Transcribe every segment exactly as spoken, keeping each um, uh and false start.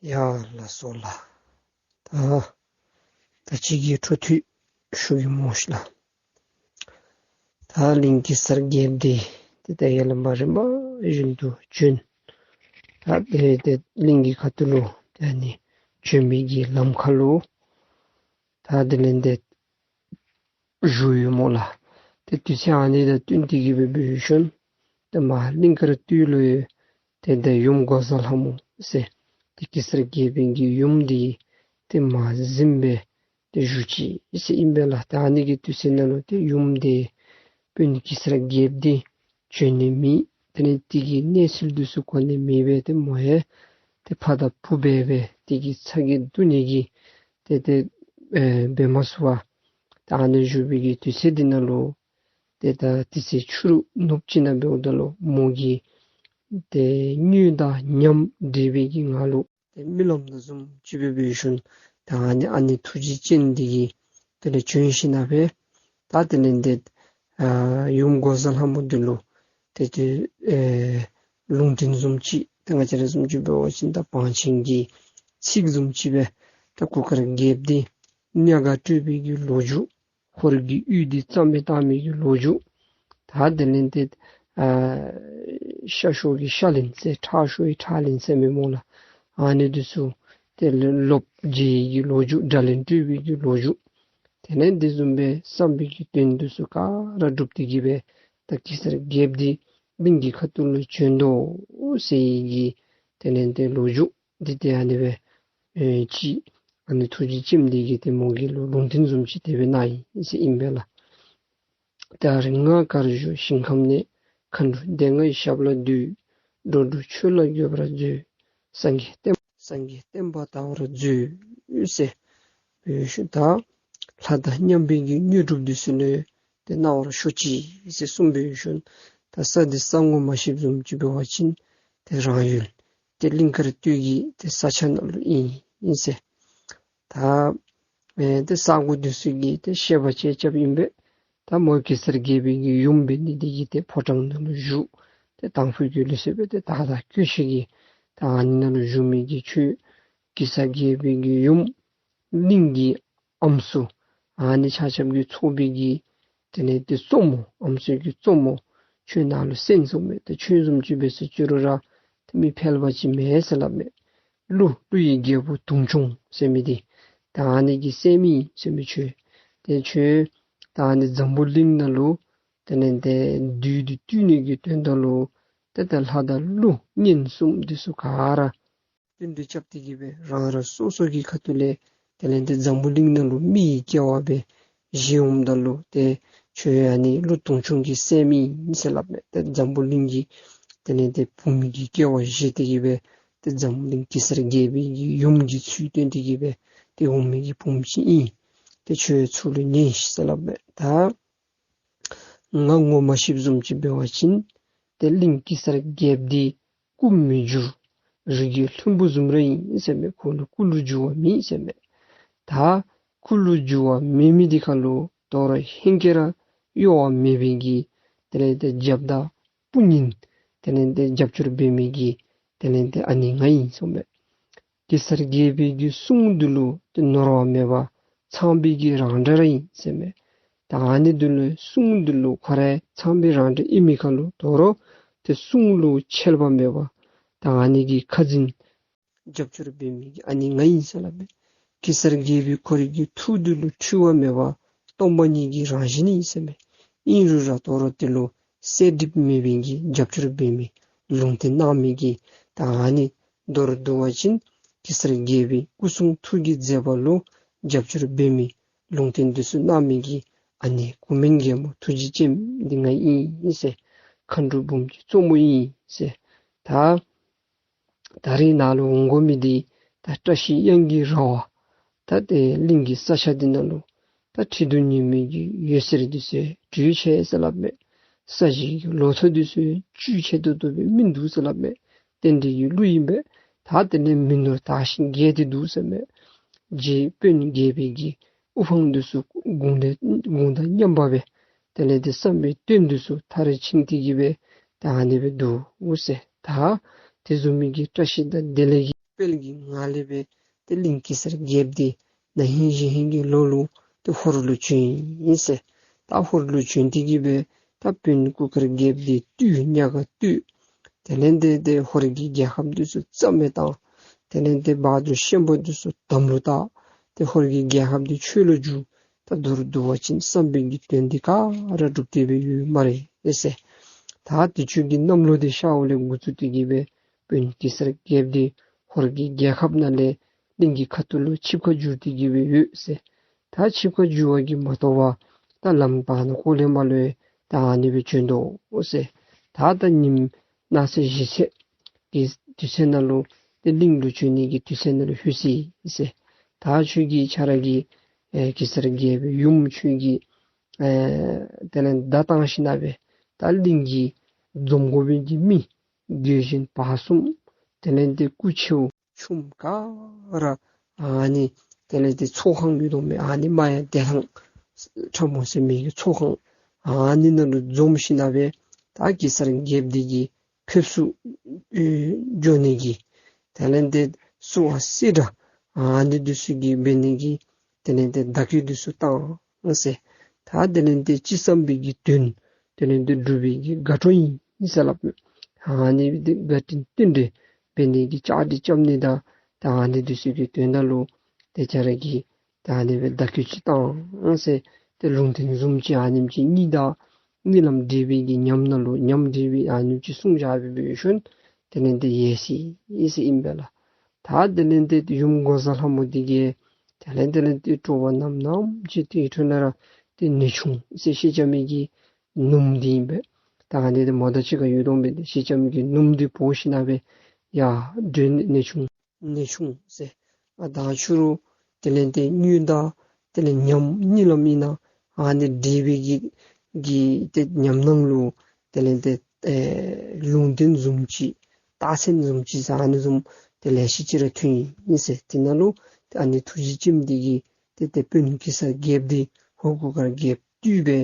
ཡ་ལགས་སོ་ལགས། ད་ད་ཅི་གི་འཕྲོ་མཐུད་ཞུ་གེ་སྨོ་ཤིག་ལགས། ད་གླིང་གེ་སར་རྒྱལཔོ་འདི་ཏེ་ད་ཡར་ལས་མར་རིམ་པ་བཞིན་དུ་བྱོན། ད་ཏེ་ཏེ་གླིང་གི་ཁ་ཐུག་ལུ་ཏེ་ཨ་ནི་བྱོན་མི་གི་ལམ་ཁ་ལུ་ད་དེ་ལས་ཏེ་བཞུགས་ཡོད་སྨོ་ལགས། ཏེ་དུས་ཚོད་ཨ་ནི་དང་བསྟུན་ཏེ་གི་སྦེ་འབད་ཞིནམ་ཏེ་མར་གླིང་དཀར་སྟོད་ལུ་ཡང་ཏེ་ད་ཡུམ་འགོག་བཟའ་ལྷ་མོ་ཟེར་ཏེ་གེ་སར་རྒྱལ་པོའི་གི་ཡུམ་འདི་ཏེ་མར་གཟིམས་སྦེ་ཏེ་བཞུགས་ཅི་ཟེར་ཨིན་པས་ལགས། ད་ཨ་ནི་གི་དུས་ཚོད་ནང་ལུ་ཏེ་ཡུམ་འདི་དཔོན་གེ་སར་རྒྱལཔོ་འདི་བྱོན་ནི་མེད། དེ་ལས་དེ་གི་གནས་ཚུལ་འདི་ཚུ་གོ་ནི་མེད་པས། ཏེ་མོ་ཡང་ཏེ་ཕ་དང་བུ་འབད་སྦེ་དེ་གི་ཚ་གྱང་སྡུག་ནི་གིས་ཏེ་ཏེ་ཨེ་འབད་མ་ཚུགས་པར་ད་ཨ་ནི་བཞུགས་པའི་གི་དུས་ཚོད་འདི་ནང་ལུ་ཏེ་ད་དེ་ཚེ་ཕྱི་རུ་ནུབ་ཅིག་ནང་འབདཝ་ད་ལུ་མོ་གིས་ཏེ་དངོས་དང་ཉམས་འདྲེས་པའི་གི་ངང་ལུ་ཏེ་རྨི་ལམ་དང་བཟུམ་ཅིག་སྦེ་འབད་ཞིནམ་ད་ཨ་ནི་ཨ་ནེ་ཐུགས་རྗེ་ཅན་འདི་གིས་དེ་ལས་བྱོན་ཞིནམ་ལས་ད་དེ་ལས་ཏེ་ཨ་ཡུམ་འགོག་བཟའ་ལྷ་མོ་འདི་ལུ་ཏེ་ཏེ་ཨེ་ལུང་བསྟན་བཟུམ་ཅིག་ཏེ་ང་བཅས་ར་བཟུམ་ཅིག་འབད་བ་ཅིན་ད་བང་ཆེན་གྱི་ཚིག་བཟུམ་ཅིག་སྦེ་ད་གུར་དཀར་རྒྱལཔོ་འདི་གནས་སྒར་སྤྲོད་པའི་གི་ལོ་རྒྱུས། ཧོར་གྱི་ཡུལ་འདི་རྩ་མེད་བཏང་མི་གི་ལོ་རྒྱུས། ད་དེ་ལས་ཏེ་ཨ་ཤ་ཤོར་གྱི་ཤ་ལན་ཟེར་ཁྲག་ཤོར་གྱི་ཁྲག་ལན་ཟེར་མི་སྨོ་ལགས། ཨ་ནི་འདི་ཚུ་དེ་ལས་ལོག་འཇལ་གྱི་ལོ་རྒྱུས། དགྲ་ལན་སྤྲོད་པའི་གི་ལོ་རྒྱུས། དེ་ལས་འདི་བཟུམ་སྦེ་བསམ་པའི་གི་དོན་འདི་ཚུ་ག་ར་འགྲུབ་སྟེ་གི་སྦེ་ད་གེ་སར་རྒྱལཔོ་འདི་གླིང་གི་ཁ་ཐུག་ལུ་བྱོན་དོ་ཟེར་གྱི་དེ་ལས་ཏེ་ལོ་རྒྱུས་འདི་ཏེ་ཨ་ནི་སྦེ་ཨེ་ཅིག་ཨ་ནི་ཐུགས་རྗེ་ཅན་འདི་གིས་ཏེ་མོ་གི་ལུ་ལུང་བསྟན་བཟུམ་ཅིག་དེ་སྦེ་གནང་ཡི་ཟེར་ཨིན་པས་ལགས། ད་རིགས་ལྔ་དཀར་བཞུགས་ཞིང་ཁམས་གནས། མཁའ་འགྲོ་སྡེ་ལྔའི་ཞབས་ལ་འདུད། འགྲོ་དྲུག་ཆོས་ལ་འགོད་པར་མཛོད། སངས་རྒྱས་བསྟན་སངས་རྒྱས་བསྟན་པ་དར་བར་མཛོད་ཟེར་འབད་ཞིནམ་ད་ལྷ་དང་མཉམ་པའི་གི་དངོས་གྲུབ་འདི་ཚུ་ལུ་ཏེ་གནང་བར་ཤོག་ཅིག་ཟེར་གསུངས་འབད་ཞིནམ་ད་ས་འདི་ས་ངོ་མ་ཤེསཔ་བཟུམ་ཅིག་འབད་བ་ཅིན་ཏེ་རང་ཡུལ་ཏེ་གླིང་དཀར་སྟོད་ཀྱི་ཏེ་ས་ཆ་ནང་ལུ་ཨིན་ཨིན་ཟེར། ད་ཨེ་ཏེ་ས་གོ་འདི་ཚུ་གི་ཏེ་བཤད་པ་ཅིག་རྐྱབ་ཨིན་པས། ད་མོ་གེ་སར་རྒྱལ་པོའི་གི་ཡུམ་འབད་ནི་འདི་གིས་ཏེ་ཕོ་བྲང་ནང་ལུ་བཞུགས། ཏེ་དང་ཕུ་གུ་ལུ་སོགས་པའི་ཏེ་དར་དང་སྐུ་ཞབས་ཀྱིས་ད་ཨ་ནི་ནང་ལུ་བཞུགས་མི་གི་ཁྱོད་གེ་སར་རྒྱལ་པོའི་གི་ཡུམ་གླིང་གི་ཨམ་སྲུ་ཨ་ནི་ཆ་ཁྱབ་ཀྱི་ཚོགས་པའི་གི་དེ་ལས་ཏེ་གཙོ་མོ་ཨམ་སྲུ་གི་གཙོ་མོ་ཁྱོད་ནཱ་ལུ་གསན་སོང་མས། ཏེ་ཁྱོད་བཟུམ་ཅིག་འབད་ཟེར་ཅི་རུང་ར་ཏེ་མི་ཕལ་པ་ཅིག་མེན་ཟེར་སླབ་མས། ཀླུ་ཀླུ་ཡི་རྒྱལ་པོ་དུང་སྐྱོང་ཟེར་མི་འདི་ད་ཨ་ནི་གི་སྲསམོ་ཨིན་ཟེར་མས། ཁྱོད་ཏེ་ཁྱོད་ད་ཨ་ནི་འཛམ་བུ་གླིང་ནང་ལུ་དེ་ལས་ཏེ་བདུད་འདི་བཏུལ་ནི་གི་དོན་དག་ལུ་ཏེ་ད་ལྷ་དང་ཀླུ་གཉན་གསུམ་འདི་ཚུ་ག་ར་བསྟུན་གྲོས་རྐྱབ་སྟེ་གི་སྦེ་རང་རང་སོ་སོ་གི་ཁ་ཐུག་ལས་དེ་ལས་ཏེ་འཛམ་བུ་གླིང་ནང་ལུ་མི་ཡི་སྐྱེ་བ་སྦེ་བཞེས་འོངམ་ད་ལུ་ཏེ་ཁྱོད་ཨ་ནི་ཀླུ་དུང་སྐྱོང་གི་སྲསམོ་ཨིན་ཟེར་སླབ་མས། ཏེ་འཛམ་བུ་གླིང་གི་དེ་ལས་ཏེ་བུམོ་གི་སྐྱེ་བ་བཞེས་ཏེ་གི་སྦེ་ཏེ་འཛམ་བུ་གླིང་གེ་སར་རྒྱལ་པོའི་གི་ཡུམ་གྱི་ཚུལ་སྟོན་ཏེ་གི་སྦེ་ཏེ་འོང་མི་གི་བུམོ་ཅིག་ཨིན། ཏེ་ཁྱོད་ཚུར་ལུ་ཉན་ཤིག་ཟེར་སླབ་མས། ད་ང་ངོ་མ་ཤེསཔ་བཟུམ་ཅིག་འབད་བ་ཅིན་ཏེ་གླིང་གེ་སར་རྒྱལཔོ་འདི་སྐུ་མི་འགྱུར་རིགས་ཀྱི་ལྷུན་པོ་བཟུམ་ར་ཨིན་ཟེར་མས། ཁོ་ལུ་སྐུ་ལུ་འགྱུར་བ་མེད་ཟེར་མས། ད་སྐུ་ལུ་འགྱུར་བ་མེད་མི་འདི་ཁར་ལུ་དོ་རུང་ཧེང་སྐལ་ར་གཡོ་བ་མེད་པའི་གི་དེ་ལས་ཏེ་རྒྱབ་དང་དཔུང་གཉེན་དེ་ལས་ཏེ་རྒྱབ་སྐྱོར་འབད་མི་གི་དེ་ལས་ཏེ་ཨ་ནི་ང་ཨིན་གསུངས་མས། གེ་སར་རྒྱལ་པོའི་གི་གསུང་འདི་ལུ་ཏེ་ནོར་བ་མེད་པར་ཚངས་པའི་གི་རང་སྒྲ་ར་ཨིན་ཟེར་མས། ད་ཨ་ནི་འདི་ལུ་གསུང་འདི་ལུ་ཁོ་རའི་ཚངས་པའི་རང་སྒྲ་ཨིན་མི་ཁར་ལུ་དོ་རུང་ཏེ་གསུང་ལུ་འཆལ་པ་མེད་པར་ད་ཨ་ནི་གི་ཁ་འཛིན་རྒྱབ་སྐྱོར་འབད་མི་གི་ཨ་ནི་ང་ཨིན་ཟེར་སླབ་མས། གེ་སར་རྒྱལ་པོའི་ཁོ་རའི་གི་ཐུགས་འདི་ལུ་འཁྲུལ་བ་མེད་པར་སྟོང་པ་ཉིད་ཀྱི་རང་བཞིན་ཨིན་ཟེར་མས། ཨིན་རུང་ར་དོ་རུང་དེ་ལུ་གསལ་འགྲིབ་མེད་པའི་གི་རྒྱབ་སྐྱོར་འབད་མི་ལུང་བསྟན་གནང་མི་གི་ད་ཨ་ནི་མདོར་བསྡུ་བ་ཅིན་གེ་སར་རྒྱལ་པོའི་སྐུ་གསུང་ཐུགས་ཀྱི་མཛད་པ་ལུ་རྒྱབ་སྐྱོར་འབད་མི་ལུང་བསྟན་འདི་ཚུ་གནང་མི་གི་ཨ་ནི་སྐུ་སྨན་རྒྱལ་མོ་ཐུགས་རྗེ་ཅན་འདི་ང་ཨིན་ཟེར། མཁའ་འགྲོ་འབུམ་གྱི་གཙོ་མོ་ཨིན་ཟེར། ད་ད་རིས་ནཱ་ལུ་འོང་དགོ་མི་འདི་ད་བཀྲ་ཤིས་གཡང་གི་ར་བ་ད་ཏེ་གླིང་གི་ས་ཆ་འདི་ནང་ལུ་ད་ཁྲི་གདུགས་ཉི་མའི་གི་འོད་ཟེར་འདི་ཚུ་འཕྲོས་ཅི་ཟེར་སླབ་མས། ས་གཞི་གི་ལོ་ཐོག་འདི་ཚུ་བཅུད་ཆེ་ཏོག་ཏོ་སྦེ་སྨིན་འདུག་ཟེར་སླབ་མས། རྟེན་འབྲེལ་གྱི་ཀླུ་ཨིན་པས། ད་དེ་ལས་མི་ནོར་དར་ཞིང་རྒྱས་ཏེ་འདུག་ཟེར་མས། རྗེ་དཔོན་རྒྱལ་པོའི་གི་དབུ་འཕང་འདི་ཚུ་དགུང་ལས་དགུང་དང་མཉམ་པ་སྦེ་དེ་ལས་ཏེ་བསམ་པའི་དོན་འདི་ཚུ་མཐར་ཕྱིན་ཏེ་གི་སྦེ་ད་ཨ་ནི་སྦེ་འདུག་ཟེར། ད་དེ་བཟུམ་མའི་གི་བཀྲ་ཤིས་དང་བདེ་ལེགས་ཀྱི་ དཔལ་གྱི་ངང་ལས་སྦེ་ཏེ་གླིང་གེ་སར་རྒྱལཔོ་འདི་ན་ཧིང་གཞེས་ཧིང་གི་ལོ་ལུ་ཏེ་ཧོར་ལུ་བྱོན་ཡི་ཟེར། ད་ཧོར་ལུ་བྱོན་ཏེ་གི་སྦེ་ད་བོན་གུར་དཀར་རྒྱལཔོ་འདི་བཏུལ། ཉག་ག་བཏུལ། དེ་ལས་ཏེ་ཏེ་ཧོར་གྱི་རྒྱལ་ཁབ་འདི་ཚུ་རྩ་མེད་བཏང་། དེ་ལས་ཏེ་བ་དུར་ཤན་པ་འདི་ཚུ་དམ་ལུ་བཏགས། ཏེ་ཧོར་གྱི་རྒྱལ་ཁབ་འདི་ཆོས་ལུ་བསྒྱུར། ད་མདོར་བསྡུ་བ་ཅིན་བསམ་པའི་གི་དོན་འདི་ག་ར་འགྲུབ་སྟེ་སྦེ་ཡོད་སྨ་རེ་ཟེར། ད་དུས་ཚོད་ཀྱི་གནམ་ལོ་འདི་ཤརཝ་ལས་འགོ་བཙུགས་ཏེ་གི་སྦེ་བོན་གེ་སར་རྒྱལཔོ་འདི་ཧོར་གྱི་རྒྱལ་ཁབ་ནང་ལས་གླིང་གི་ཁ་ཐུག་ལུ་ཆིབས་ཁ་བསྒྱུར་ཏེ་གི་སྦེ་ཡོད་ཟེར། ད་ཆིབས་ཁ་བསྒྱུར་བ་གིས་མ་དོ་བར་ད་ལམ་བར་ན་ཁོག་ལས་མར་ལུ་ད་ཨ་ནི་སྦེ་བྱོན་དོ་ཟེར། ད་ད་ཉིནམ་གནངས་ཚེ་གཞེས་ཚེ་གི་དུས་ཚོད་ནང་ལུ་ཏེ་གླིང་ལུ་བྱོན་ནི་གི་དུས་ཚོད་ནང་ལུ་ལྷོད་ཅི་ཟེར། ད་ཁྱོད་ཀྱིས་ཁྱོད་ར་གི་ཨེ་གེ་སར་རྒྱལ་པོའི་ཡུམ་ཁྱོད་ཀྱིས་ཨེ་དེ་ལས་བརྡ་བཏང་ཞིནམ་ལས་སྦེ་ད་གླིང་གི་འཛོམས་དགོ་པའི་གི་མི་རྒྱལ་གཞོན་བར་གསུམ་དེ་ལས་ཏེ་སྐུ་ཆེཝ་ཆུངམ་ག་ར་ཨ་ནི་དེ་ལས་ཏེ་ཚོགས་ཁང་ཡོད་དོ་མས། ཨ་ནི་མ་ཡ་བདེ་ཐང་ཁྲ་མོ་ཟེར་མི་གི་ཚོགས་ཁང་ཨ་ནི་ནང་ལུ་འཛོམས་ཞིནམ་ལས་སྦེ་ད་གེ་སར་རྒྱལཔོ་འདི་གི་ཕེབས་བསུ་ཨེ་འགྱོ་ནི་གི་དེ་ལས་ཏེ་བསུ་བ་སེར་སྦྲེང་ཨ་ནི་འདི་ཚུ་གི་འབད་ནི་གི་དེ་ལས་ཏེ་བརྡ་བསྐུལ་འདི་ཚུ་བཏང་ཟེར། ད་དེ་ལས་ཏེ་ཅི་བསམ་པའི་གི་དོན་དེ་ལས་ཏེ་འགྲུབ་པའི་གི་དགའ་སྤྲོ་ཨིན་ཟེར་སླབ་མས། ཨ་ནི་འདི་བཀའ་དྲིན་བསྟུན་ཏེ་འབད་ནི་གི་བཅའ་སྒྲིག་རྐྱབ་ནི་དང་ད་ཨ་ནི་འདི་ཚུ་གི་དོན་དག་ལུ་ཏེ་ཁྱོད་ར་གིས་ད་ཨ་ནི་སྦེ་བརྡ་བསྐུལ་ཅིག་བཏང་ཟེར། ཏེ་ལུང་བསྟན་བཟུམ་ཅིག་ཨ་ནེམ་ཅིག་གཉིད་དང་གཉིད་ལམ་འདྲེས་པའི་གི་ཉམས་ནང་ལུ་ཉམས་འདྲེས་པའི་ཨ་ནེམ་ཅིག་གསུངས་བཞག་སྦེ་འབད་ཞིནམ་དེ་ལས་ཏེ་ཡལ་སོ་ཡི་ཟེར་ཨིན་པས་ལགས། ད་དེ་ལས་ཏེ་ཡུམ་འགོག་བཟའ་ལྷ་མོ་འདི་གིས་དེ་ལས་དེ་ལས་ཏེ་སྤྲོ་བ་རྣམ་རྣམ་ཅིག་སྟེ་ཡི་ཁྲོད་ནང་ར་ཏེ་ནེའུ་ཆུང་ཟེར་ཤེས་བྱ་མི་གི་ནུམོ་འདི་ཨིན་པས། ད་ཨ་ནི་ཏེ་མོ་དང་གཅིག་ཁར་ཡོད་དོ་མས། ཏེ་ཤེས་བྱ་མི་གི་ནུམོ་འདི་འབོ་ཞིནམ་ལས་སྦེ་ཡ་འགྲོ་ནེའུ་ཆུང་ནེའུ་ཆུང་ཟེར། ཨ་ད་ཁྱོད་ར་དེ་ལས་ཏེ་གཉིད་དང་དེ་ལས་ཉམས་གཉིད་ལམ་ཨིན་ན་ཨ་ནི་འདྲེས་པའི་གི་གི་ཏེ་ཉམས་སྣང་ལུ་དེ་ལས་ཏེ་ཨེ་ལུང་བསྟན་བཟུམ་ཅིག་རྟགས་མཚན་བཟུམ་ཅིག་ཟེར་ཨ་ནི་བཟུམ་ཏེ་ལེ་ཤ་ཅིག་ར་ཐོན་ཡི་ཟེར། དེ་ནང་ལུ་ཏེ་ཨ་ནི་ཐུགས་རྗེ་ཅན་འདི་གིས་ཏེ་ཏེ་བོན་གེ་སར་རྒྱལཔོ་འདི་ཧོར་གུར་དཀར་རྒྱལཔོ་བཏུལ་སྦེ་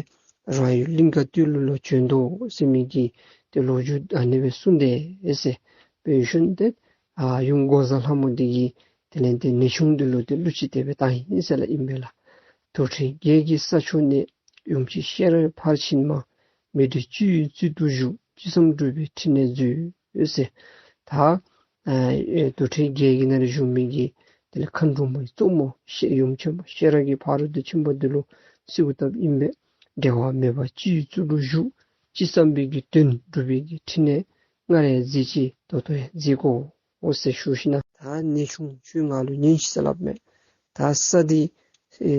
རང་ཡུལ་གླིང་དཀར་སྟོད་ལུ་ལོག་བྱོན་དོ་ཟེར་མི་གི་ཏེ་ལོ་རྒྱུས་ཨ་ནི་སྦེ་གསུངས་ཏེ་ཨེ་ཟེར་འབད་ཞིནམ་ཏེ་ཨ་ཡུམ་འགོག་བཟའ་ལྷ་མོ་འདི་གིས་དེ་ལས་ཏེ་ནེའུ་ཆུང་འདི་ལུ་ཏེ་གླུ་ཅིག་དེ་སྦེ་བཏང་ཡི་ཟེར་སླབ་ཨིན་པས་ལགས། དུར་ཁྲོད་བརྒྱད་ཀྱི་ས་ཕྱོགས་ནས། ཡུམ་གྱི་བཤད་ར་ཕར་ཕྱིན་མ། མི་འདྲེ་བཅུ་ཡི་གཙུག་ཏུ་བཞུགས། ཅི་བསམ་འགྲུབ་པའི་ཕྲིན་ལས་མཛོད་ཟེར། ད་ཨེ་དུར་ཁྲོད་བརྒྱད་ཀྱི་ནང་ལུ་བཞུགས་མི་གི་དེ་ལས་མཁའ་འགྲོ་མའི་གཙོ་མོ་ཡུམ་ཆེན་མོ་ཤེས་རབ་ཀྱི་ཕ་རོལ་ཏུ་ཕྱིན་པ་འདི་ལུ་གསོལཝ་བཏབ་ཨིན་པས། འབྲལ་བ་མེད་པ་བཅུ་ཡི་གཙུག་ཏུ་བཞུགས། ཅི་བསམ་པའི་གི་དོན་འགྲུབ་པའི་གི་ཕྲིན་ལས། སྔར་ཡང་མཛད་ཅིང་ད་ལྟོ་ཡང་མཛད་དགོ་ཟེར་ཞུ་ཞིནམ་ད་ནེའུ་ཆུང་ཁྱོད་ང་ལུ་ཉན་ཤིག་ཟེར་སླབ་མས། ད་ས་འདི་ཨེ་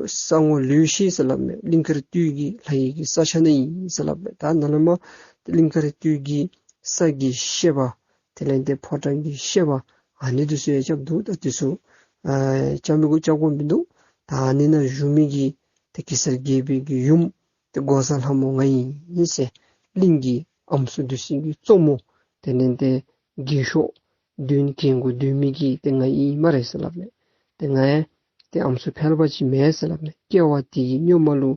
ས་ངོ་ལོག་ཤིག་ཟེར་སླབ་མས། གླིང་དཀར་སྟོད་ཀྱི་ལྷ་ཡི་གི་ས་ཆ་ནང་ཨིན་ཟེར་སླབ་མས། ད་ནཱ་ལས་མར་གླིང་དཀར་སྟོད་ཀྱི་ས་གི་བཤད་པ་དེ་ལས་ཏེ་ཕོ་བྲང་གི་བཤད་པ་ཨ་ནི་འདི་ཚུ་ཡང་རྐྱབ་འདུག། ད་འདི་ཚུ་ཨ་རྐྱབ་མི་དགོ་རྐྱབ་དགོཔ་མིན་འདུག། ད་ཨ་ནི་ནང་བཞུགས་མི་གི་ཏེ་གེ་སར་རྒྱལ་པོའི་གི་ཡུམ་ཏེ་འགོག་བཟའ་ལྷ་མོ་ང་ཨིན་ཟེར། གླིང་གི་ཨམ་སྲུ་འདི་ཚུ་གི་གཙོ་མོ་དེ་ལས་ཏེ་རྒས་ཤོས་གདོན་རྒན་གུ་སྡོད་མི་གི་ཏེ་ང་ཨིན་སྨ་རེ་ཟེར་སླབ་མས། ཏེ་ང་ཡང་ཏེ་ཨམ་སྲུ་ཕལ་པ་ཅིག་མེན་ཟེར་སླབ་མས། སྐྱེ་བ་དེ་གི་སྔོན་མ་ལུ་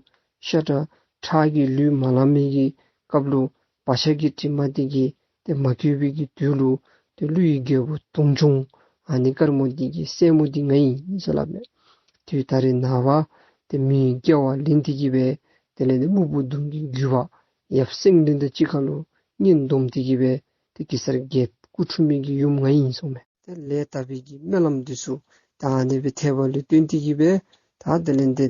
ཤ་ཁྲག་ཁྲག་གི་ལུས་མ་ལང་མི་གི་སྐབས་ལུ་བག་ཆགས་ཀྱི་དྲི་མ་དེ་གིས་ཏེ་མ་གོས་པའི་གི་དུས་ལུ་ཏེ་ཀླུ་ཡི་རྒྱལ་པོ་དུང་སྐྱོང་ཨ་ནི་དཀར་མོ་འདི་གི་སྲས་མོ་འདི་ང་ཨིན་ཟེར་སླབ་མས། དུས་ད་རེས་ནངས་པ་ཏེ་མིའི་སྐྱེ་བ་ལེན་ཏེ་གི་སྦེ་དེ་ལས་ཏེ་སྨུག་པོ་གདོང་གི་རྒྱུད་པ་ཡབ་སེང་བློན་དང་གཅིག་ཁར་ལུ་གཉེན་སྡོམ་སྟེ་གི་སྦེ་ཏེ་གེ་སར་རྒྱལཔོ་སྐུ་འཁྲུངས་མི་གི་ཡུམ་ང་ཨིན་གསུངས་མས། ཏེ་ལས་དག་པའི་གི་སྨོན་ལམ་འདི་ཚུ་ད་ཨ་ནི་སྦེ་ཐེག་པ་ལུ་བརྟེན་ཏེ་གི་སྦེ་ད་དེ་ལས་ཏེ་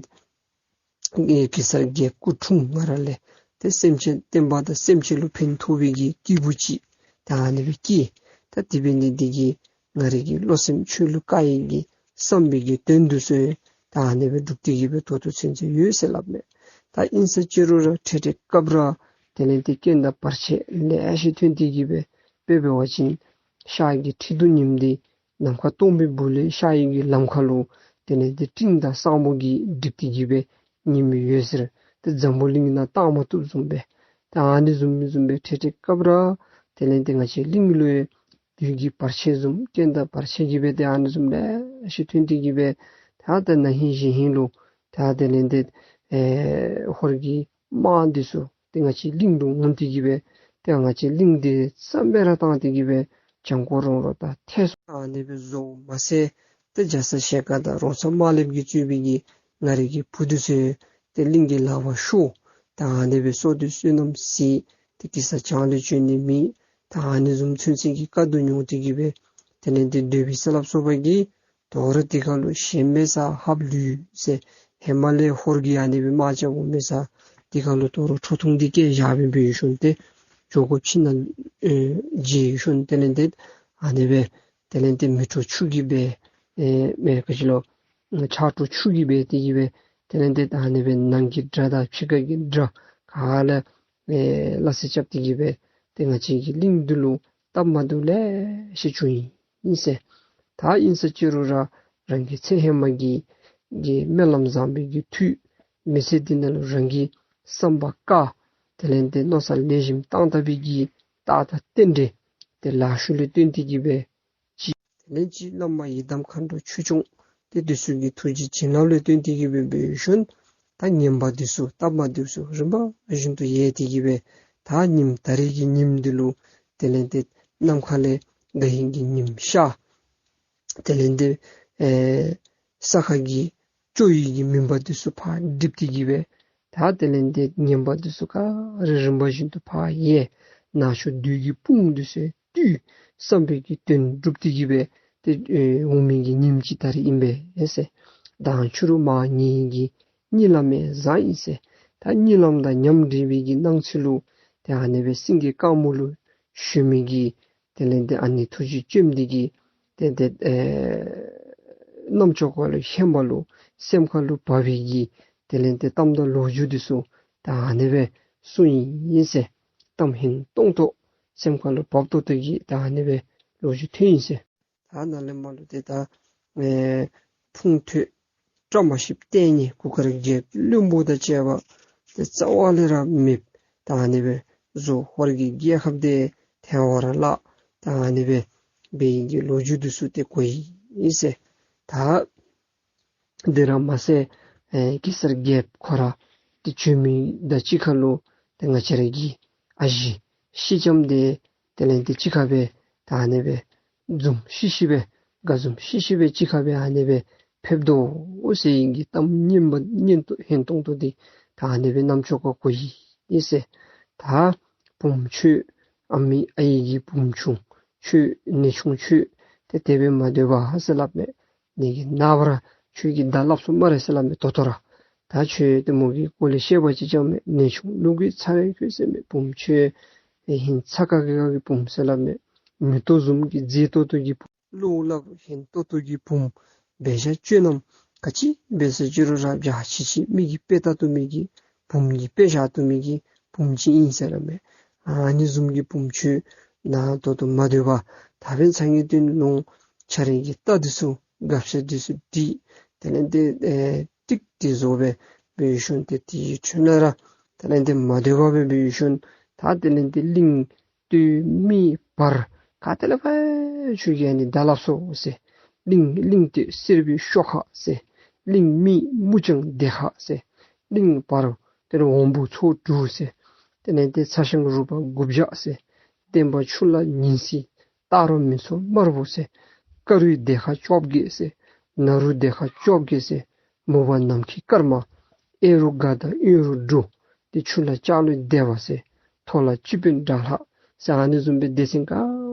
ཨེ་གེ་སར་རྒྱལཔོ་སྐུ་འཁྲུངས་སྔ་ར་ལས་ཏེ་སེམས་ཅན་བསྟན་པ་དང་སེམས་ཅན་ལུ་ཕན་ཐོགས་པའི་གི་སྐྱེས་བུ་ཅིག་ད་ཨ་ནི་སྦེ་སྐྱེས། ད་དེ་འབད་ནི་འདི་གིས་ང་རའི་གི་བློ་སེམས་ཆོས་ལུ་དཀར་ཡི་གི་བསམ་པའི་གི་དོན་འདི་ཚུ་ད་ཨ་ནི་སྦེ་འགྲུབ་སྟེ་གི་སྦེ་ད་ལྟོ་ཚུན་ཚོད་ཡོད་ཟེར་སླབ་མས། ད་ཨིན་ས་ཅི་རུང་ར་འཕྲལ་འཕྲལ་སྐབས་ར་དེ་ལས་ཏེ་རྐྱེན་དང་བར་ཆད་ལེ་ཤ་ཐོན་ཏེ་གི་སྦེ་དཔེ་འབད་བ་ཅིན་ཤར་གྱི་ཁྲི་གདུགས་ཉིམ་འདི་ནམ་མཁའ་སྟོང་པའི་སྦུག་ལས་ཤར་ཡི་གི་ལམ་ཁ་ལུ་དེ་ལས་ཏེ་སྤྲིན་དང་ས་སྨུག་གིས་བསྒྲིབས་ཏེ་གི་སྦེ་ཉིམ་ཡོད་ཟེར། ཏེ་འཛམ་བུ་གླིང་ནང་བཏང་མ་བཏུབ་བཟུམ་སྦེ་ད་ཨ་ནི་བཟུམ་མི་བཟུམ་སྦེ་འཕྲལ་འཕྲལ་སྐབས་ར་དེ་ལས་ཏེ་ང་བཅས་གླིང་ལུ་ཡང་དུས་ཀྱི་བར་ཆད་བཟུམ་རྐྱེན་དང་བར་ཆད་ཀྱིས་སྦེ་ཏེ་ཨ་ནི་བཟུམ་ལེ་ཤ་ཐོན་ཏེ་གི་སྦེ་ད་ད་ན་ཧིང་གཞེས་ཧིང་ལུ་ད་དེ་ལས་ཏེ་ཨེ་ཧོར་གྱི་དམག་འདི་ཚུ་ཏེ་ང་བཅས་གླིང་ལུ་འོང་སྟེ་གི་སྦེ་ཏེ་ང་བཅས་གླིང་འདི་རྩ་མེད་ར་བཏང་སྟེ་གི་སྦེ་ བྱང་ཁོག་རོང་རོ་དང་ཐད་སོང་། ཨ་ནི་སྦེ་བཟོ་མ་ཚད་ཏེ་རྒྱ་ཚ་ཞལ་དཀར་དང་རོང་ཚ་དམར་ལེབ་ཀྱིས་གཙོས་པའི་གི་ང་རའི་གི་བུ་འདི་ཚུ་ཏེ་གླིང་གི་ལག་པར་ཤོར། ད་ཨ་ནི་སྦེ་སྲོག་འདི་བསོད་ནམས་ཟད། ཏེ་གེ་སར་བྱང་ལས་བྱོན་ནི་མེད། ད་ཨ་ནི་བཟུམ་ཚུན་ཚོད་ཀྱི་དཀའ་སྡུག་མྱོང་སྟེ་གི་སྦེ་དེ་ལས་ཏེ་སྡོད་པའི་ས་ལ་སོགས་པ་གི་དོ་རུང་དེ་ཁར་ལུ་གཞན་མེད་ས་ཧབ་ལུས་ཟེར་ཧེ་མ་ལས་ཧོར་གྱི་ཨ་ནི་སྦེ་དམག་རྐྱབ་འོང་མེད་ས་དེ་ཁར་ལུ་དོ་རུང་ཁྲོ་ཐུང་འདི་བཀལ་བཞག་སྦེ་འབད་ཞིནམ་ཏེ་ཇོ་ཁོ་ཕྱི་ནང་ཨེ་བརྗེ་ཞིནམ་དེ་ལས་ཏེ་ཨ་ནི་སྦེ་དེ་ལས་ཏེ་མེ་དྲོད་ཆུ་གིས་སྦེ་ཨེ་མེ་ག་ཅི་ལོ་ཆར་དྲོད་ཆུ་གིས་སྦེ་དེ་གིས་སྦེ་དེ་ལས་ཏེ་ཨ་ནི་སྦེ་ནང་གི་དགྲ་དང་ཕྱི་ཁ་གི་དགྲ་ག་ལས་ཨེ་སླ་བསྲེ་རྐྱབ་སྟེ་གི་སྦེ་ཏེ་ང་བཅས་ཀྱི་གླིང་འདི་ལུ་སྟབས་མ་བདེཝ་ལེ་ཤ་བྱུང་ཡི་ཟེར། ད་ཨིན་ས་ཅི་རུང་ར་རང་གི་ཚེ་ཧེ་མ་གི་གི་སྨོན་ལམ་བཟང་པོའི་གི་མཐུ་མི་ཚེ་འདི་ནང་ལུ་རང་གི་བསམ་པ་དཀར་དེ་ལས་ཏེ་མནོ་བསམ་ལེགས་ཤོམ་བཏང་ད་པའི་གི་རྟགས་དང་རྟེན་འབྲེལ་ཏེ་ལེགས་ཤོམ་ལུ་བརྟེན་ཏེ་གི་སྦེ་ཅིག་དེ་ལས་ཅིག་བླ་མ་ཡི་དམ་མཁའ་འགྲོ་ཆོས་སྐྱོང་ཏེ་འདི་ཚུ་གི་ཐུགས་རྗེ་བྱིན་རླབས་ལུ་བརྟེན་ཏེ་གི་སྦེ་འབད་ཞིནམ་ད་ངན་པ་འདི་ཚུ་སྟབས་མ་བདེཝ་ཚུ་རིམ་པ་བཞིན་དུ་ཡལ་ཏེ་གི་སྦེ་ད་ཉིམ་ད་རེས་ཀྱི་ཉིམ་འདི་ལུ་དེ་ལས་ཏེ་ནམ་མཁའ་ལས་དགའ་ཧིང་གི་ཉིམ་ཤར། དེ་ལས་ཏེ་ཨེ་ས་ཁ་གི་སྐྱོ་བའི་གི་མུན་པ་འདི་ཚུ་ཕར་འགྲིབ་སྟེ་གི་སྦེ་ད་དེ་ལས་ཏེ་ངན་པ་འདི་ཚུ་ག་ར་རིམ་པ་བཞིན་དུ་ཕར་ཡལ། ནག་ཕྱོགས་བདུད་ཀྱི་དཔུང་འདི་ཚུ་བཏུལ། བསམ་པའི་གི་དོན་འགྲུབ་སྟེ་གི་སྦེ་ཏེ་ཨེ་འོང་མི་གི་ཉིམ་ཅིག་ད་རེས་ཨིན་པས་ཟེར། མདང་ཕྱི་རུ་མ་ངེ་གི་གཉིད་ལམ་ཡང་བཟང་ཡི་ཟེར། ད་གཉིད་ལམ་དང་ཉམས་འདྲེས་པའི་གི་སྣང་ཚུལ་ལུ་ཏེ་ཨ་ནི་སྦེ་སེང་གེ་དཀར་མོ་ལུ་ཞོན་མི་གི་དེ་ལས་ཏེ་ཨ་ནི་ཐུགས་རྗེ་ཅནམ་འདི་གིས་ཏེ་ཏེ་ཨེ་རྣམ་ཅོ་ཁ་ལུ་ཧན་པ་ལུ་སེམས་ཁ་ལུ་བབས་པའི་གི་དེ་ལས་ཏེ་གཏམ་དང་ལོ་རྒྱུས་འདི་ཚུ་ད་ཨ་ནི་སྦེ་གསུངས་ཡི་ཟེར། གཏམ་ཧན་ཏོང་ཏོ་སེམས་ཁ་ལུ་བབ་ཏོག་ཏོ་གི་ད་ཨ་ནི་སྦེ་ལོ་རྒྱུས་ཐོན་ཡི་ཟེར། ད་ནཱ་ལས་མར་ལུ་ཏེ་ད་ཨེ་ཕུང་ཐོད་བཀྲ་མ་ཤིསཔ་སྟེང་ནི་གུར་དཀར་རྒྱལཔོ་བློན་པོ་དང་བཅས་པ་ཏེ་རྩ་བ་ལས་ར་མེདཔ་ད་ཨ་ནི་སྦེ་བཟོ། ཧོར་གྱི་རྒྱལ་ཁབ་འདི་ཐལ་བར་བརླག་ད་ཨ་ནི་སྦེ་འབད་ཡི་གི་ལོ་རྒྱུས་འདི་ཚུ་ཏེ་གོ་ཡི་ཟེར། ད་དེ་ར་མ་ཚད་ཨེ་གེ་སར་རྒྱལཔོ་ཁོ་ར་ཏེ་བྱོན་མི་དང་གཅིག་ཁར་ལུ་ཏེ་ང་བཅས་ར་གི་ཨ་ཞེ་སེང་ལྕམ་འདི་དེ་ལས་ཏེ་གཅིག་ཁར་སྦེ་ད་ཨ་ནི་སྦེ་འཛུམ་ཤིག་ཤིག་སྦེ་དགའ་འཛུམ་ཤིག་ཤིག་སྦེ་གཅིག་ཁར་སྦེ་ཨ་ནི་སྦེ་ཕེབས་དོ་ཟེར་ཡི་གི་གཏམ་སྙན་པ་སྙན་ཏོང་ཧན་ཏོང་ཏོ་འདི་ད་ཨ་ནི་སྦེ་རྣམ་ཅོ་ཁར་གོ་ཡི་ཟེར། ད་བུམོ་ཁྱོད་ཨ་མི་ཨའི་གི་བུམོ་ཆུང་ཁྱོད་ནེའུ་ཆུང་ཁྱོད་ཏེ་དེ་སྦེ་མ་སྡོད་པར་ཟེར་སླབ་མས། ངེ་གི་ནངས་པ་ར་ཁྱོད་ཀྱིས་བརྡ་སླབ་སོང་སྨ་རེ་ཟེར་སླབ་མས། ད་ལྟོ་ར་ད་ཁྱོད་ཏེ་མོ་གི་སྐོར་ལས་བཤད་པ་ཅིག་ཅང་མེད། ནེའུ་ཆུང་ལུ་གུ་ཚ་རེ་ཁྱོད་ཟེར་མས། བུམོ་ཁྱོད་ཨེ་ཧིང་ཚ་ཁ་གི་ཁ་གི་བུམོ་ཟེར་སླབ་མས། མེ་ཏོག་བཟུམ་གྱི་མཛེས་ཏོག་ཏོ་གི་བུམོ་བློ་སླབ་ཧན་ཏོང་ཏོ་གི་བུམོ་འབད་བཞག། སྤྱོད་ལམ་ག་ཅི་འབད་ཟེར་ཅི་རུང་ར་འཇའ་ཆི་ཆི་མི་གིས་དཔེ་བལྟ་བཏུབ་མི་གི་བུམོ་གིས་དཔེ་བཞག་བཏུབ་མི་གི་བུམོ་ཅིག་ཨིན་ཟེར་སླབ་མས། ཨ་ནི་བཟུམ་གྱི་བུམོ་ཁྱོད་ནཱ་ད་ལྟོ་མ་སྡོད་པར་ད་འབདན་ཚར་གཉིས་བསྟུན་ལོང་ཆ་རེ་གི་རྟ་འདི་ཚུ་སྒ་ཆས་འདི་ཚུ་སྒྲིག། དེ་ལས་ཏེ་ཨེ་ཏིག་ཏིག་བཟོ་སྦེ་འབད་ཞིནམ་ཏེ་དེའི་ཁྲོད་ལས་ར་དེ་ལས་ཏེ་མ་སྡོད་པར་སྦེ་འབད་ཞིནམ་ད་དེ་ལས་ཏེ་གླིང་སྟོད་སྨད་བར་ག་ཏེ་ལས་ཕར་ཁྱོད་ཀྱིས་ཨ་ནི་བརྡ་སླབ་སོང་ཟེར། གླིང་གླིང་སྟོད་གསེར་པའི་ཤོག་ཁ་ཟེར། གླིང་སྨད་མུ་སྤྱང་སྡེ་ཁག་ཟེར། གླིང་བར་དེ་ལས་འོམ་བུ་ཚོ་དྲུག་ཟེར། དེ་ལས་ཏེ་ཚ་ཞང་རུས་པ་དགུ་བརྒྱ་ཟེར། བསྟན་པ་ཆུ་ལ་ཉིན་བྱེད་སྟག་རོང་མི་ཚོ་དམར་པོ་ཟེར། ཀ་རུའི་སྡེ་ཁག་བཅོ་བརྒྱད་ཟེར། ནཱ་རོའི་སྡེ་ཁག་བཅོ་བརྒྱད་ཟེར། མུ་པ་ནམ་མཁའི་སྐར་མ། གཡས་རུ་སྒ་དང་གཡོན་རུ་འབྲུག། ཏེ་ཆུ་ལ་ལྕགས་ལོའི་སྡེ་པ་ཟེར། ཐོག་ལ་སྤྱི་དཔོན་དགྲ་ལྷ་ཟེར། ཨ་ནི་བཟུམ་སྦེ་སྡེ་ཚན་ག་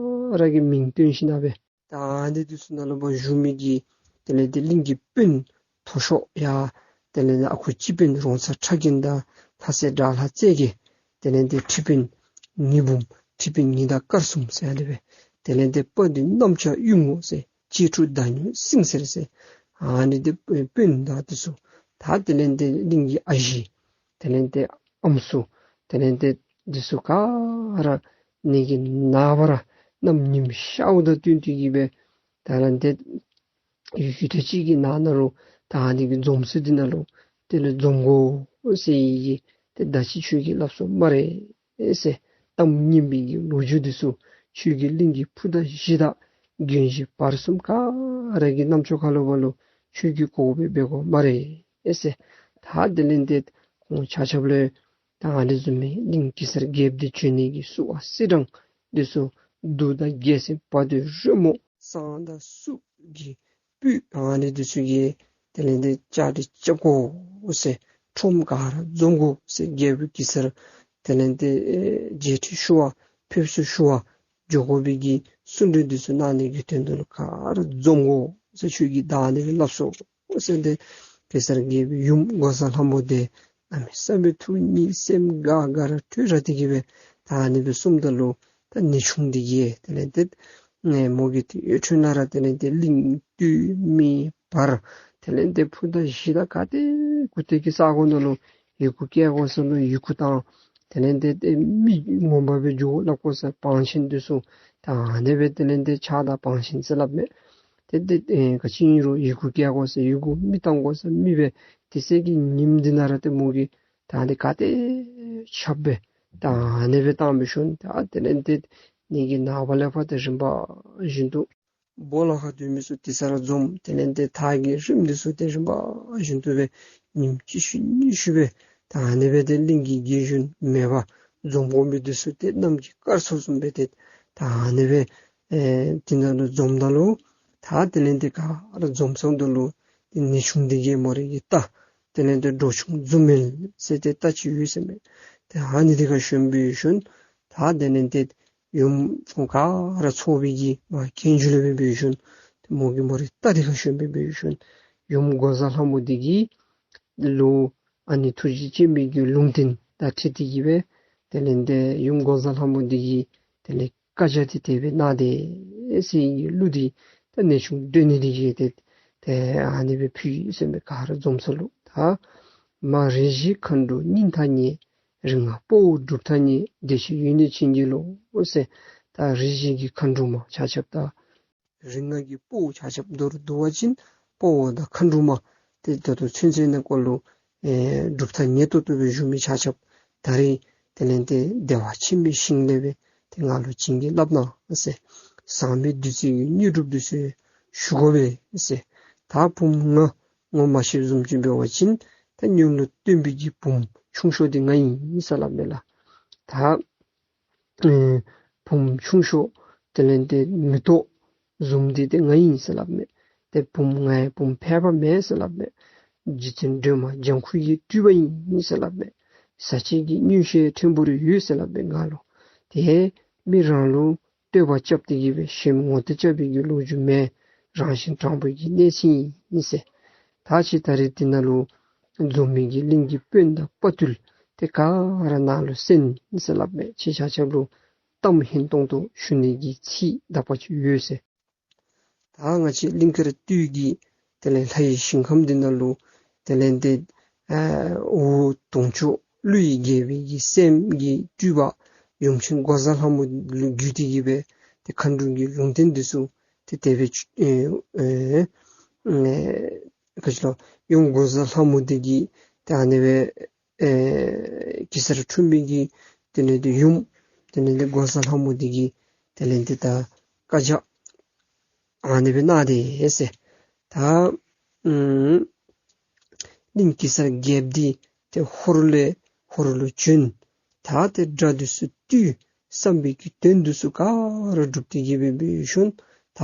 ར་གི་མིང་བཏོན་ཞིནམ་སྦེ་ད་ཨ་ནི་འདི་ཚུ་ནང་ལུ་བཞུགས་མི་གི་དེ་ལས་ཏེ་གླིང་གི་དཔོན་མཐོ་ཤོས་ཡང་དེ་ལས་ཨ་ཁུ་སྤྱི་དཔོན་རོང་ཚ་ཁྲ་རྒན་དང་ལྷ་སྲས་དགྲ་ལྷ་རྩེ་རྒྱལ། དེ་ལས་ཏེ་ཁྲི་དཔོན་ཉི་འབུམ། ཁྲི་དཔོན་ཉི་ཟླ་སྐར་གསུམ་ཟེར་ཨ་ནི་སྦེ། དེ་ལས་ཏེ་དཔའ་བདུད་གནམ་ལྕགས་གཡུ་རྔོག་ཟེར། གཅེས་ཕྲུག་ཟླ་སྨྱོན་སེང་གསེར་ཟེར། ཨ་ནི་འདི་དཔོན་དང་འདི་ཚུ་ད་དེ་ལས་ཏེ་གླིང་གི་ཨ་ཞེ་དེ་ལས་ཏེ་ཨམ་སྲུ་དེ་ལས་ཏེ་འདི་ཚུ་ག་ར་ངེ་གི་ནངས་པ་ར་གནམ་ཉིམ་ཤརཝ་དང་བསྟུན་ཏེ་གི་སྦེ་ད་ར་ཏེ་ཡུད་ཐེངས་ཅིག་གི་ནང་ན་ལུ་ད་ཨ་ནི་གི་འཛོམས་ས་འདི་ནང་ལུ་དེ་ལུ་འཛོམས་དགོ་ཟེར་ཡི་གི་ཏེ་བརྡ་ཅིག་ཁྱོད་ཀྱིས་སླབ་སོང་སྨ་རེ་ཟེར། གཏམ་སྙན་པའི་གི་ལོ་རྒྱུས་འདི་ཚུ་ཁྱོད་ཀྱིས་གླིང་གི་ཕུ་དང་གཞི་དང་གྱོན་གཞི་བར་གསུམ་ག་ར་གི་རྣམ་ཅོ་ཁ་ལུ་བ་ལུ་ཁྱོད་ཀྱིས་གོ་སྦེ་འབད་དགོ་སྨ་རེ་ཟེར། ད་དེ་ལས་ཏེ་ཁོང་ཆ་ཁྱབ་ལུ་ད་ཨ་ནི་བཟུམ་མའི་གླིང་གེ་སར་རྒྱལཔོ་འདི་བྱོན་ནི་གི་བསུ་བ་སིལ་གྲངས་འདི་ཚུ་ གདུགས་དང་རྒྱལ་མཚན་བ་དན་རོལ་མོ་བསང་དང་གསུར་གྱི་སྤོས་ཨ་ནི་འདི་ཚུ་གིས་དེ་ལས་ཏེ་བཅའ་སྒྲིག་རྐྱབ་དགོ་ཟེར། ཁྲོམ་ག་ར་འཛོམས་དགོ་ཟེར། རྒྱལ་པོ་གེ་སར་དེ་ལས་ཏེ་ཨེ་མཇལ་ཕྲད་ཞུ་བར་ཕེབས་བསུ་ཞུ་བར་འགྱོ་དགོ་པའི་གི་གསུང་གྲོས་འདི་ཚུ་གནང་ནི་གི་དོན་དུ་ལུ་ག་ར་འཛོམས་དགོ་ཟེར། ཆོས་ཀྱི་བདག་ཉིད་ཀྱིས་སླབ་སོ་ཟེར་ཏེ་གེ་སར་རྒྱལ་པོའི་ཡུམ་འགོག་བཟའ་ལྷ་མོ་དེ་གནམ་མེད་ས་མེད་ཐུགས་ཉིད་སེམས་དགའ་དགའ་ར་སྤྲོ་ར་སྟེ་གི་སྦེ་ད་ཨ་ནི་སྦེ་གསུངམ་ད་ལུ་ད་ནེའུ་ཆུང་འདི་གིས་དེ་ལས་ཏེ་ཨེ་མོ་གི་ཏེ་ཡུལ་ཁྲོད་ནང་ར་དེ་ལས་ཏེ་གླིང་སྟོད་སྨད་བར་དེ་ལས་ཏེ་ཕུ་དང་གཞི་དང་ག་ཏེ་གུ་ཏེ་གི་ས་གོ་ནང་ལུ་ཡི་གུ་བཀལ་དགོ་ས་ལུ་ཡི་གུ་དང་དེ་ལས་ཏེ་ཏེ་མི་ངོ་མ་སྦེ་འགྱོ་སླབ་དགོ་ས་བང་ཆེན་འདི་ཚུ་ད་ཨ་ནི་སྦེ་དེ་ལས་ཏེ་ཕྱག་དང་བང་ཆེན་ཟེར་སླབ་མས། ཏེ་ཏེ་ཨེ་ག་ཅི་ཨིན་རུང་ཡི་གུ་བཀལ་དགོ་ས་ཡི་གུ་མི་བཏང་དགོ་ས་མི་སྦེ་དེ་ཚེ་གི་ཉིནམ་འདི་ནང་ར་ཏེ་མོ་གིས་ད་ཨ་ནི་ག་ཏེ་ཆབ་སྦེ་ད་ཨ་ནི་སྦེ་བཏང་སྦེ་ཞིནམ་ད་དེ་ལས་ཏེ་ནི་གི་ནངས་པ་ལས་ཕར་ཏེ་རིམ་པ་བཞིན་དུ་སྦོ་ལོགས་ཁར་སྡོད་མི་ཚུ་དེ་ས་ར་འཛོམས། དེ་ལས་ཏེ་ཐག་གི་རིམ་འདི་ཚུ་ཏེ་རིམ་པ་བཞིན་དུ་སྦེ་ཉིནམ་གཅིག་ཤུལ་གཉིས་ཤུལ་སྦེ་ད་ཨ་ནི་སྦེ་ཏེ་གླིང་གི་རྒས་གཞོན་མེད་པར་འཛོམས་དགོ་མི་འདི་ཚུ་ཏེ་གནམ་གྱི་སྐར་ཚོགས་བཟུམ་སྦེ་ཏེ་ད་ཨ་ནི་སྦེ་ཨེ་དེ་ནང་ལུ་འཛོམས་ད་ལུ་ད་དེ་ལས་ཏེ་ག་ར་འཛོམས་སོང་ད་ལུ་ཏེ་ནེའུ་ཆུང་འདི་གིས་མོ་རའི་གི་རྟ་དེ་ལས་ཏེ་འབྲོག་ཆུང་འཛུམ་མེད་ཟེར་ཏེ་རྟ་ཅིག་ཡོད་ཟེར་མས། ཏེ་ཨ་ནི་འདི་ཁར་ཞོན་སྦེ་ཞིནམ་ད་དེ་ལས་ཏེ་ཡུམ་ཁོང་ག་ར་ཚོགས་པའི་གི་མ་གྱེན་རྒྱུ་ལས་སྦེ་འབད་ཞིནམ་ཏེ་མོ་གིས་མོ་རའི་རྟ་འདི་ཁར་ཞོན་སྦེ་འབད་ཞིནམ་ཡུམ་འགོག་བཟའ་ལྷ་མོ་འདི་གི་ལུ་ཨ་ནི་ཐུགས་རྗེ་ཆེན་པོའི་གི་ལུང་བསྟན་དང་འཁྲིལ་ཏེ་གི་སྦེ་དེ་ལས་ཏེ་ཡུམ་འགོག་བཟའ་ལྷ་མོ་འདི་གིས་དེ་ལས་བཀའ་རྒྱ་འདི་དེ་སྦེ་གནང་སྟེ་ཟེར་གི་གླུ་འདི་ད་ནེའུ་ཆུང་སྒྲོན་ནི་འདི་གིས་ཏེ་ཏེ་ཨ་ནི་སྦེ་ཕུལ་ཡི་ཟེར་མས། ག་ར་འཛོམས་ས་ལུ་ད་མ་རིགས་བཞི་མཁའ་འགྲོ་སྙིང་ཐག་ཉེ། རིགས་ལྔ་དཔའ་བོ་སྒྲུབ་ཐག་ཉེ། བདེ་གཤེགས་ཡོན་གནས་བྱིན་གྱིས་རློབས་ཟེར། ད་རིགས་བཞི་གི་མཁའ་འགྲོ་མ་ཆ་ཁྱབ་དང་རིགས་ལྔ་གི་དཔའ་བོ་ཆ་ཁྱབ་མདོར་བསྡུ་བ་ཅིན་དཔའ་བོ་དང་མཁའ་འགྲོ་མ་ཏེ་ད་ལྟོ་ཚུན་ཚོད་ནང་འཁོད་ལུ་ཨེ་སྒྲུབ་ཐག་ཉེ་ཏོག་ཏོ་སྦེ་བཞུགས་མི་ཆ་ཁྱབ་ད་རིས་དེ་ལས་ཏེ་བདེ་བ་ཆེན་པོའི་ཞིང་ལས་སྦེ་ཏེ་ང་ལུ་བྱིན་གྱིས་བརླབས་གནང་ཟེར། ཟག་མེད་བདུད་རྩི་གི་དངོས་གྲུབ་འདི་ཚུ་ཞུ་དགོ་པས་ཟེར། ད་བུམོ་ང་ངོ་མ་ཤེསཔ་བཟུམ་ཅིག་འབད་བ་ཅིན་ད་སྔོན་ལུ་སྟོན་པའི་གི་བུམོ་ཆུང་ཤོས་འདི་ང་ཨིན་ཟེར་སླབ་མས་ལགས། ད་ཨེ་བུམོ་ཆུང་ཤོས་དེ་ལས་ཏེ་མེ་ཏོག་བཟུམ་འདི་ཏེ་ང་ཨིན་ཟེར་སླབ་མས། ཏེ་བུམོ་ང་ཡང་བུམོ་ཕལ་པ་མེན་ཟེར་སླབ་མས། རྗེ་བཙུན་སྒྲོལ་མ་ལྗང་ཁུ་གི་སྤྲུལ་པ་ཨིན་ཟེར་སླབ་མས། ཟག་བཅས་ཀྱི་མངོན་ཤེས་ཕྲན་བུ་རེ་ཡོད་ཟེར་སླབ་མས་ང་ལུ། ཏེ་མི་རང་ལུ་བསྟོད་པ་རྐྱབ་སྟེ་གི་སྦེ་ཞེམ་ངོ་ཏེ་རྐྱབ་པའི་གི་ལོ་རྒྱུས་མེན། རང་བཞིན་དྲང་པོའི་གི་གནས་ཚུལ་ཨིན་ཟེར། ད་ཁྱེད་ད་རིས་འདི་ནང་ལུ་འཛོམས་མི་གི་གླིང་གི་དཔོན་དང་དཔའ་བརྟུལ་ཏེ་ག་ར་ནཱ་ལུ་གསན་ཟེར་སླབ་མས། ཁྱེད་ཆ་ཁྱབ་ལུ་གཏམ་སྙན་ཏོང་ཏོ་ཞུ་ནི་གི་ཚིག་དག་པ་ཅིག་ཡོད་ཟེར། ད་ང་བཅས་གླིང་དཀར་སྟོད་ཀྱི་དེ་ལས་ལྷ་ཡི་ཞིང་ཁམས་འདི་ནང་ལུ་དེ་ལས་ཏེ་ཨ་འུ་དུང་ཕྱུག་ཀླུ་ཡི་རྒྱལ་པོའི་གི་སྲསམོ་གི་སྤྲུལ་པ་ཡུམ་ཆེན་འགོག་བཟའ་ལྷ་མོ་ལུ་བརྒྱུད་དེ་གི་སྦེ་ཏེ་མཁའ་འགྲོ་གི་ལུང་བསྟན་འདི་ཚུ་ཏེ་དེ་སྦེ་ཨེ་ཨེ་ཨེ་ག་ཅི་ལོ་ཡུམ་འགོག་བཟའ་ལྷ་མོ་འདི་གིས་ཏེ་ཨ་ནི་སྦེ་ཨེ་གེ་སར་འཁྲུངས་མི་གི་དེ་ལས་ཏེ་ཡུམ་དེ་ལས་ཏེ་འགོག་བཟའ་ལྷ་མོ་འདི་གིས་དེ་ལས་ཏེ་ད་བཀའ་རྒྱ་ཨ་ནི་སྦེ་གནང་སྟེ་ཟེར། ད་ཨམ་གླིང་གེ་སར་རྒྱལཔོ་འདི་ཏེ་ཧོར་ལས་ཧོར་ལུ་བྱོན། ད་ཏེ་དགྲ་འདི་ཚུ་བཏུལ། བསམ་པའི་གི་དོན་འདི་ཚུ་ག་ར་འགྲུབ་སྟེ་གི་སྦེ་འབད་ཞིནམ་ད་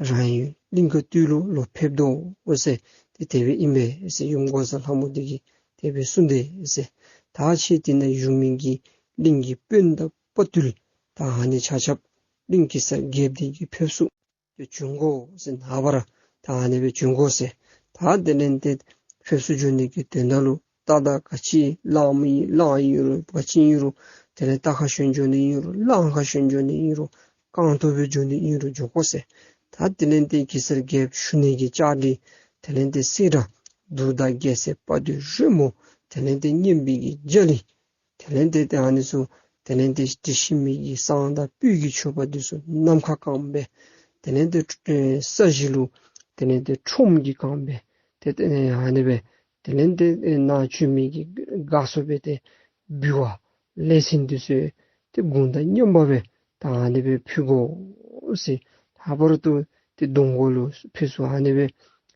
རང་ཡུལ་གླིང་དཀར་སྟོད་ལུ་ལོག་ཕེབས་དོ་ཟེར། ཏེ་དེ་སྦེ་ཨིན་པས་ཟེར། ཡུམ་འགོག་བཟའ་ལྷ་མོ་འདི་གིས་དེ་སྦེ་གསུངས་ཏེ་ཟེར། ད་ཁྱེད་འདི་ནང་བཞུགས་མི་གི་གླིང་གི་དཔོན་དང་དཔའ་བརྟུལ་ད་ཨ་ནི་ཆ་ཁྱབ་གླིང་གེ་སར་རྒྱལཔོ་འདི་གི་ཕེབས་བསུ་ཏེ་བྱོན་དགོ་ཟེར། ནངས་པ་ར་ད་ཨ་ནི་སྦེ་བྱོན་དགོ་ཟེར། ད་དེ་ལས་ཏེ་ཕེབས་བསུ་འགྱོ་ནི་གི་དོན་དག་ལུ་རྟ་དང་ག་ཅི་གླང་མི་གླང་ཨིན་རུང་ག་ཅི་ཨིན་རུང་དེ་ལས་རྟ་ཁར་ཞོན་འགྱོ་ནི་ཨིན་རུང་གླང་ཁར་ཞོན་འགྱོ་ནི་ཨིན་རུང་རྐང་ཐང་སྦེ་འགྱོ་ནི་ཨིན་རུང་འགྱོ་དགོ་ཟེར། ད་དེ་ལས་ཏེ་གེ་སར་རྒྱལཔོ་ཞུ་ནི་གི་བཅའ་སྒྲིག་དེ་ལས་ཏེ་སེར་སྒྲེང་གདུགས་དང་རྒྱལ་མཚན་དཔའ་བརྟུལ་རོལ་མོ་དེ་ལས་ཏེ་སྙན་པའི་གི་རྒྱ་གླིང་དེ་ལས་ཏེ་ཏེ་ཨ་ནི་ཚུ་དེ་ལས་ཏེ་དྲི་ཞིམ་མི་གི་བསང་དང་སྤོས་ཀྱི་མཆོད་པ་འདི་ཚུ་ནམ་མཁའ་གང་སྦེ་དེ་ལས་ཏེ་ཨེ་ས་གཞི་ལུ་དེ་ལས་ཏེ་ཁྲོམ་གྱི་གང་སྦེ་ཏེ་ཏེ་ཨ་ནི་སྦེ་དེ་ལས་ཏེ་ཨེ་ནང་བཅུད་མི་གི་དགའ་སོ་སྦེ་ཏེ་འབུལ་བ་ལེགས་ཤོམ་འདི་ཚུ་ཏེ་གུང་དང་མཉམ་པ་སྦེ་ད་ཨ་ནི་སྦེ་ཕུལ་དགོ་ཟེར། ལྷག་པར་དུ་ཏེ་གདོང་གོ་ལུ་ཕེབས་བསུ་ཨ་ནི་སྦེ་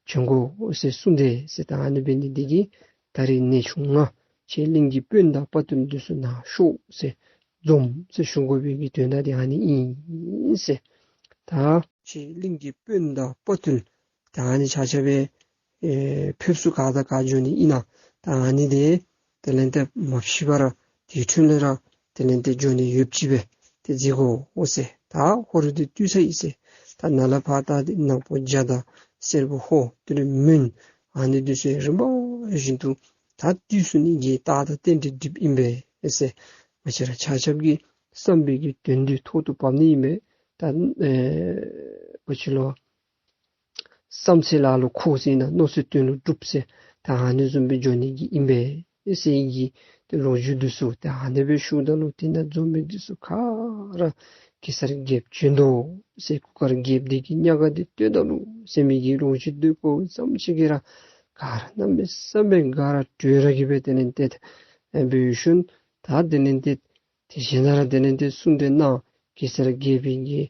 བྱོན་དགོ་ཟེར་གསུངས་ཏེ་ཟེར། ད་ཨ་ནི་འབད་ནི་འདི་གིས་ད་རིས་ནེའུ་ཆུང་ང་ཁྱེད་གླིང་གི་དཔོན་དང་དཔའ་བརྟུལ་འདི་ཚུ་ནཱ་ཤོག་ཟེར། འཛོམས་ཟེར་ཞུ་དགོ་པའི་གི་དོན་དག་དེ་ཨ་ནི་ཨིན་ཟེར། ད་ཁྱེད་གླིང་གི་དཔོན་དང་དཔའ་རྟུལ་ད་ཨ་ནི་ཆ་ཁྱབ་སྦེ་ཨེ་ཕེབས་བསུ་ག་དང་ག་འགྱོ་ནི་ཨིན་ན། ད་ཨ་ནི་དེ་དེ་ལས་ཏེ་མ་ཕྱི་བར་དེ་འཕྲོ་ལས་ར་དེ་ལས་ཏེ་འགྱོ་ནི་ཡོདཔ་ཅིག་སྦེ་ཏེ་མཛད་དགོ་འོང་ཟེར། ད་ཧོར་དེ་བཏུལ་ཚར་ཡི་ཟེར། ད་ནཱ་ལས་ཕར་ད་དེ་ནག་པོ་རྒྱ་དང་སེར་པོ་ཧོར་དེ་ལས་མོན་ཨ་ནི་དེ་ཚུ་རིམ་པ་བཞིན་དུ་ད་བཏུལ་ཚུགས་ནི་གི་རྟགས་དང་རྟེན་འབྲེལ་སྒྲིགཔ་ཨིན་པས་ཟེར། ང་བཅས་ར་ཆ་ཁྱབ་ཀྱི་བསམ་པའི་གི་དོན་འདི་ཐོག་ཏུ་བབས་ནི་ཨིན་པས། ད་ཨེ་ག་ཅི་ལོ། བསམ་ཚད་ལ་ལུ་འཁོར་ཟེར་ན་མནོ་ཚད་དོན་ལུ་འགྲུབ་ཟེར། ད་ཨ་ནི་བཟུམ་སྦེ་འགྱོ་ནི་གི་ཨིན་པས་ཟེར་གྱི་ཏེ་ལོ་རྒྱུས་འདི་ཚུ་ད་ཨ་ནི་སྦེ་ཞུཝ་ད་ལུ་དེ་ནང་འཛོམས་མི་འདི་ཚུ་ག་ར་གེ་སར་རྒྱལཔོ་བྱོན་དོ་ཟེར། གུར་དཀར་རྒྱལཔོ་འདི་གི་ཉག་ག་འདི་བཏོན་ད་ནུག་ཟེར་མི་གི་ལོ་རྒྱུས་འདི་གོཝ་ཙམ་ཅིག་གིས་ར་ག་ར་གནམ་མེད་ས་མེད་དགའ་ར་སྤྲོ་ར་གིས་སྦེ་དེ་ལས་ཏེ་ཨེ་འབད་ཞིནམ་ད་དེ་ལས་ཏེ་དེ་བཞིན་ར་དེ་ལས་ཏེ་གསུངས་ཏེ་གནང་། གེ་སར་རྒྱལ་པོའི་གི་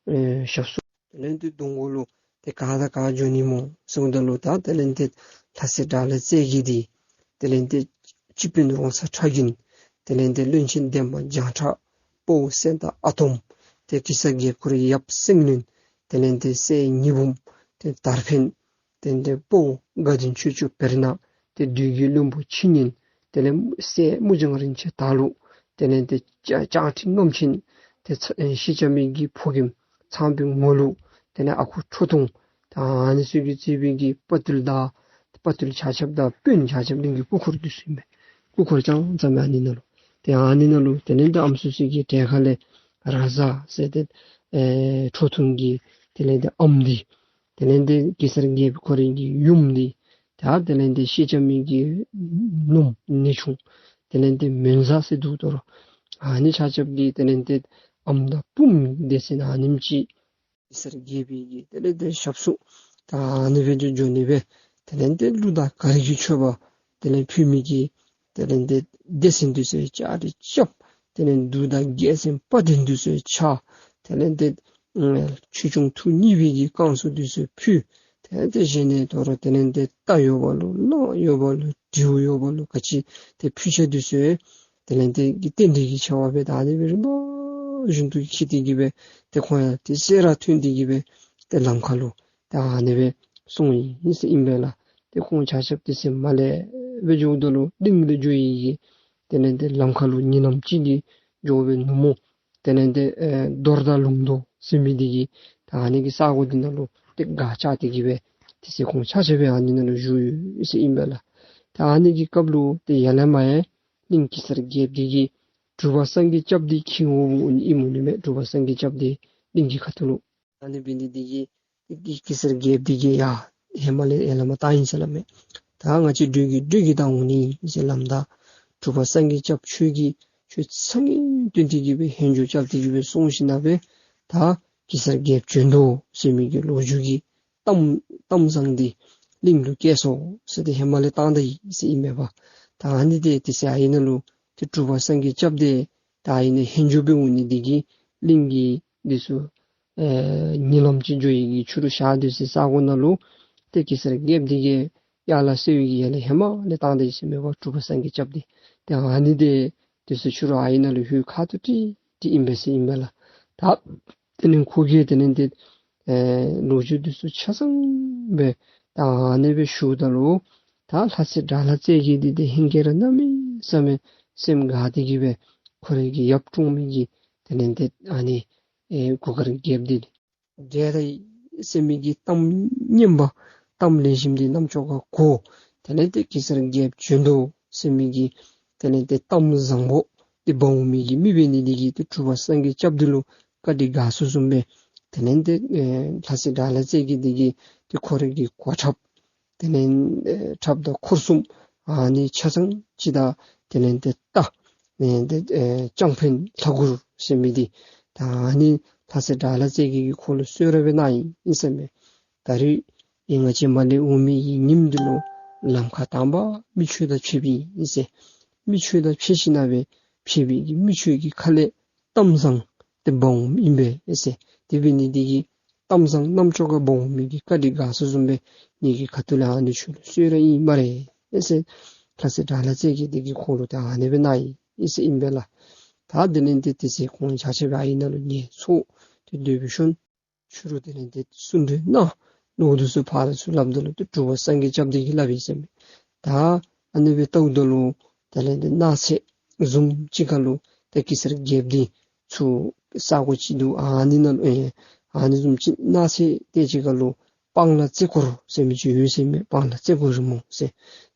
ཨེ་ཞབས་སོར་དེ་ལས་ཏེ་གདོང་ཁ་ལུ་ཏེ་ག་དང་ག་འགྱོ་ནི་སྨོ་ཟེརཝ་ད་ལུ་ད་དེ་ལས་ཏེ་ལྷ་སྲས་དགྲ་ལྷ་རྩེ་རྒྱལ་འདི་དེ་ལས་ཏེ་སྤྱི་དཔོན་རོང་ཚ་ཁྲ་རྒན་དེ་ལས་ཏེ་བློན་ཆེན་འདན་མ་བྱང་ཁྲ་དཔའ་བོ་སེང་སྟག་ཨ་དོམ་ཏེ་གེ་སར་རྒྱལ་པོ་ཁོ་རའི་ཡབ་སེང་བློན་དེ་ལས་ཏེ་སྲས་ཉི་འབུམ་ཏེ་དར་འཕེན་དེ་ལས་ཏེ་དཔའ་བོ་དགའ་ལྡན་ཆོས་སྐྱོང་བེར་ནག་ཏེ་བདུད་ཀྱི་བློན་པོ་ཕྱི་ཉིན་དེ་ལས་སྲས་མུ་ལྗང་རིན་ཆེན་དར་ལུ་དེ་ལས་ཏེ་ལྕགས་ལྕགས་ཁྲི་རྔམ་ཆེན་ཏེ་ཚ་ཨེ་ཤེས་བྱ་མའི་གི་ཕོ་རྒནམ་ཚངས་པའི་ངོ་ལུག་དེ་ལས་ཨ་ཁུ་ཁྲོ་ཐུང་ད་ཨ་ནི་ཚུ་གིས་གཙོས་པའི་གི་དཔའ་རྟུལ་དང་དཔའ་རྟུལ་ཆ་ཁྱབ་དང་དཔོན་ཆ་ཁྱབ་གླིང་གི་སྐུ་འཁོར་འདི་ཚུ་ཨིན་པས། སྐུ་འཁོར་ཙང་ཙང་ཨ་ནི་ནང་ལུ་ཏེ་ཨ་ནི་ནང་ལུ་དེ་ལས་ཏེ་ཨམ་སྲུ་ཚུ་གི་གྲལ་ཁ་ལས་ར་ཛ་ཟེར་ཏེ་ཨེ་ཁྲོ་ཐུང་གི་དེ་ལས་ཏེ་ཨམ་འདི་དེ་ལས་ཏེ་གེ་སར་རྒྱལ་པོ་ཁོ་རའི་གི་ཡུམ་འདི་ད་དེ་ལས་ཏེ་ཤེས་བྱ་མའི་གི་ནུམོ་ནེ་ཆུང་དེ་ལས་ཏེ་མོན་བཟའ་ཟེར་འདུག་དོ་རུང་ཨ་ནི་ཆ་ཁྱབ་ཀྱི་དེ་ལས་ཏེ་ཨམ་དང་བུམོ་སྡེ་ཚན་ཨ་ནེམ་ཅིག་གེ་སར་རྒྱལ་པོའི་གི་དེ་ལས་ཏེ་ཞབས་སོར་ད་ཨ་ནི་སྦེ་འགྱོ་འགྱོ་ནི་སྦེ་དེ་ལས་ཏེ་གླུ་དང་གར་གྱི་མཆོད་པ་དེ་ལས་ཕུལ་མི་གི་དེ་ལས་ཏེ་སྡེ་ཚན་འདི་ཚུ་ཡང་བཅའ་སྒྲིག་རྐྱབ། དེ་ལས་གདུགས་དང་རྒྱལ་མཚན་དཔལ་ལྡན་འདི་ཚུ་ཡང་འཕྱར། དེ་ལས་ཏེ་ཨེ་ཆོས་སྐྱོང་ཐུགས་མཉེས་པའི་གི་བསྐང་གསོ་འདི་ཚུ་ཕུལ། དེ་ལས་ཏེ་གཞན་ནི་དོ་རུང་དེ་ལས་ཏེ་རྟ་ཡོད་པ་ལུ་གླང་ཡོད་པ་ལུ་དྲེའུ་ཡོད་པ་ལུ་ག་ཅི་ཏེ་ཕུལ་ཆས་འདི་ཚུ་ཡང་དེ་ལས་ཏེ་གི་རྟེན་འབྲེལ་གྱི་ཆེ་བ་སྦེ་ད་ཨ་ནི་སྦེ་རིམ་པ་བཞིན་དུ་འཁྱིད་དེ་གི་སྦེ་ཏེ་ཁོང་ཡང་དེ་ཚེ་ར་ཐོན་ཏེ་གི་སྦེ་ཏེ་ལམ་ཁ་ལུ་ད་ཨ་ནི་སྦེ་སོང་ཡི་ཟེར་ཨིན་པས་ལགས། ཏེ་ཁོང་ཆ་ཁྱབ་དེ་ཚེ་མར་ལས་སྦེ་འགྱོཝ་ད་ལུ་གླིང་ལས་འགྱོ་ཡི་གི་དེ་ལས་ཏེ་ལམ་ཁ་ལུ་ཉིན་ལམ་ཅིག་གི་འགྱོ་བའི་ནུབ་མོ་དེ་ལས་ཏེ་ཨེ་རྡོར་དང་ལུང་མདོ་ཟེར་མི་འདི་གི་ད་ཨ་ནི་གི་ས་གོ་འདི་ནང་ལུ་ཏེ་སྒར་བཅགས་ཏེ་གི་སྦེ་དེ་ཚེ་ཁོང་ཆ་ཁྱབ་སྦེ་ཨ་ནི་ནང་ལུ་བཞུགས་ཡོད་ཟེར་ཨིན་པས་ལགས། ད་ཨ་ནི་གི་སྐབས་ལུ་ཏེ་ཡར་ལས་མར་ཡང་གླིང་གེ་སར་རྒྱལཔོ་འདི་གིས་གྲུབ་པ་སངས་རྒྱས་སྐྱབས་འདི་འཁྱིད་འོང་འོང་ནི་ཨིནམ་འོང་ནི་མས། གྲུབ་པ་སངས་རྒྱས་སྐྱབས་འདི་གླིང་གི་ཁ་ཐུག་ལུ། ཨ་ནི་འབད་ནི་འདི་གིས་གེ་སར་རྒྱལཔོ་འདི་གིས་ཡ་ཧེ་མ་ལས་ཡར་ལས་མར་བཏང་ཡི་ཟེར་སླབ་མས། ད་ང་བཅས་སྒྲོལ་གྱི་སྒྲོལ་གྱི་བཏང་འོང་ནི་ཟེར་སླབ་ད་གྲུབ་པ་སངས་རྒྱས་སྐྱབས་ཁྱོད་ཀྱིས་ཁྱོད་ཚང་གི་དོན་འདི་གི་སྦེ་ཧན་ཇོ་རྐྱབ་སྟེ་གི་སྦེ་སོང་ཞིནམ་ལས་ད་གེ་སར་རྒྱལཔོ་བྱོན་དོ་ཟེར་མི་གི་ལོ་རྒྱུས་ཀྱི་གཏམ་གཏམ་བཟང་འདི་གླིང་ལུ་སྐྱེལ་སོང་ཟེར་ཏེ་ཧེ་མ་ལས་བཏང་ད་ཡི་ཟེར་ཨིན་མས་པ། ད་ཨ་ནི་འདི་དེ་ཚེ་ཨ་ཡི་ནང་ལུ་ཏེ་གྲུབ་པ་སངས་རྒྱས་སྐྱབས་འདི་ད་ཨ་ཡི་ནང་ཧན་ཇོ་འབད་འོང་ནི་འདི་གིས་གླིང་གི་འདི་ཚུ་ཨེ་ཉིན་ལམ་ཅིག་འགྱོ་ཡི་གི་ཕྱི་རུ་ཞག་འདི་ཚེ་ས་གོ་ནང་ལུ་ཏེ་གེ་སར་རྒྱལཔོ་འདི་གིས་ཡར་ལ་སེར་བའི་གི་ཡར་ལས་ཧེ་མ་ལས་བཏང་ད་ཡི་ཟེར་མས་པ། གྲུབ་པ་སངས་རྒྱས་སྐྱབས་འདི་ཏེ་ཨ་ནི་འདི་དེ་ཚེ་ཕྱི་རུ་ཨ་ཡི་ནང་ལུ་ལྷོད་ཁ་ཐུག་ཏི་ཏི་ཨིན་པས་ཟེར་ཨིན་པས་ལགས། ད་དེ་ནི་ཁོ་གིས་དེ་ནི་འདི་ཨེ་ལོ་རྒྱུས་འདི་ཚུ་ཆ་ཚང་སྦེ་ད་ཨ་ནི་སྦེ་ཞུཝ་ད་ལུ་ད་ལྷ་སྲས་དགྲ་ལྷ་རྩེ་རྒྱལ་འདི་ཏེ་ཧིང་གིས་ར་གནམ་མེད་ས་མེད་སེམས་དགའ་སྟེ་གི་སྦེ་ཁོ་རའི་གི་ཡབ་གྲོངས་མི་གི་དེ་ནི་འདི་ཨ་ནི་ཨེ་གུར་དཀར་རྒྱལཔོ་འདི་འདི་འདྲ་ཡི་ཟེར་མི་གི་གཏམ་སྙན་པ་གཏམ་ལེགས་ཤོམ་འདི་རྣམ་ཅོ་ཁར་གོ། དེ་ལས་ཏེ་གེ་སར་རྒྱལཔོ་བྱོན་དོ་ཟེར་མི་གི་དེ་ལས་ཏེ་གཏམ་བཟང་པོ་འདི་འབག་འོང་མི་གི་མི་འབད་ནི་འདི་གིས་ཏེ་གྲུབ་པ་སངས་རྒྱས་སྐྱབས་འདི་ལུ་བཀའ་དྲིན་དགའ་ཚོར་བཟུམ་སྦེ་དེ་ལས་ཏེ་ཨེ་ལྷ་སྲས་དགྲ་ལྷ་རྩེ་རྒྱལ་འདི་གིས་ཏེ་ཁོ་རའི་གི་གོ་ཁྲབ་དེ་ལས་ཨེ་ཁྲབ་དང་འཁོར་གསུམ་ཨ་ནི་ཆ་ཚང་ཅིག་དང་དེ་ལས་ཏེ་རྟ་ཨེ་ཏེ་ཨེ་ལྕང་ཕན་ལྷ་གུར་ཟེར་མི་འདི་ད་ཨ་ནི་ལྷ་སྲས་དགྲ་ལྷ་རྩེ་རྒྱལ་གྱིས་ཁོ་ལུ་གསོལ་རས་སྦེ་གནང་ཡི་ཟེར་མས། ད་རིས་ཨེ་ང་བཅས་མར་ལས་འོང་མི་གི་ཉིནམ་འདི་ལུ་ལམ་ཁར་དང་པ་མི་ཁྱོད་དང་ཕྱད་པའི་ཨིན་ཟེར། མི་ཁྱོད་དང་ཕྱད་ཞིནམ་ལས་ཕྱད་པའི་གི་མི་ཁྱོད་ཀྱི་ཁ་ལས་གཏམ་བཟང་འདི་འབག་འོངམ་ཨིན་པས་ཨེ་ཟེར། དེ་འབད་ནི་འདི་གིས་གཏམ་བཟང་རྣམ་ཅོ་ཁར་འབག་འོང་མི་གི་བཀའ་དྲིན་དགའ་ཚོར་བཟུམ་སྦེ་ངེ་གི་ཁ་ཐུག་ལས་ཨ་ནི་ཁྱོད་ལུ་གསོལ་རས་ཨིན་སྨ་རེ་ཨེ་ཟེར། ལྷ་སྲས་དགྲ་ལྷ་རྩེ་རྒྱལ་འདི་གིས་ཁོ་ལུ་ད་ཨ་ནི་སྦེ་གནང་ཡི་ཨེ་ཟེར་ཨིན་པས་ལགས། ད་དེ་ལས་ཏེ་དེ་ཚེ་ཁོང་ཆ་ཁྱབ་ཨ་ཡི་ནང་ལུ་ངལ་འཚོ་སྟེ་སྡོད་པའི་ཤུལ་ཕྱི་རུ་དེ་ལས་ཏེ་གསུང་གྲོས་གནང་། ལོག་འདི་ཚུ་ཕར་ཚུར་སླབ་ད་ལུ་ཏེ་གྲུབ་པ་སངས་རྒྱས་སྐྱབས་འདི་གིས་སླབ་ཨིན་ཟེར་མས། ད་ཨ་ནི་སྦེ་བལྟཝ་ད་ལུ་དེ་ལས་ཏེ་གནངས་ཚེ་བཟུམ་ཅིག་ཁར་ལུ་ཏེ་གེ་སར་རྒྱལཔོ་འདི་ཚུ་ས་གོ་ཅིག་འདུག། ཨ་ནི་ནང་ལུ་ཨེ་ཨ་ནི་བཟུམ་ཅིག་གནངས་ཚེ་དེ་ཅིག་ཁར་ལུ་སྤང་ལ་རྩེ་འཁོར་ཟེར་མི་ཅིག་ཡོད་ཟེར་མས། སྤང་ལ་རྩེ་འཁོར་རི་མོ་ཟེར་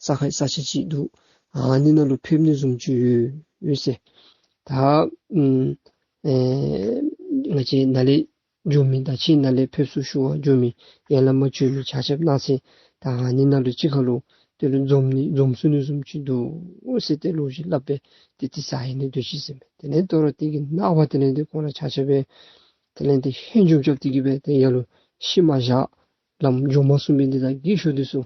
ས་ཁ་ས་ཆ་ཅིག་འདུག། ཨ་ནི་ནང་ལུ་ཕེབས་ནི་བཟུམ་ཅིག་ཡོད་ཡོད་ཟེར། ད་ཨམ་ཨེ་ང་བཅས་ནཱ་ལས་འགྱོ་མི་དང་ཁྱེད་ནཱ་ལས་ཕེབས་བསུ་ཞུ་བར་འགྱོ་མི་ཡར་ལས་མར་བྱོན་མི་ཆ་ཁྱབ་གནངས་ཚེ་ད་ཨ་ནི་ནང་ལུ་ཅིག་ཁར་ལུ་དེ་ལུ་འཛོམས་ནི་འཛོམས་ཚུགས་ནི་བཟུམ་ཅིག་འདུག་ཟེར་ཏེ་ལོ་རྒྱུས་སླབ་སྦེ་ཏེ་དེ་ཚེ་ཨ་ཡི་ནང་སྡོད་ཅི་ཟེར་མས། དེ་ལས་དོ་རུང་དེ་གི་ནངས་པ་དེ་ལས་ཏེ་ཁོང་ར་ཆ་ཁྱབ་སྦེ་དེ་ལས་ཏེ་ཧན་ཇུབ་རྐྱབ་སྟེ་གི་སྦེ་ཏེ་ཡར་ལུ་ཤུལ་མ་བཞག། ལམ་འགྱོ་མ་ཚུགས་མི་འདི་དང་རྒས་ཤོས་འདི་ཚུ་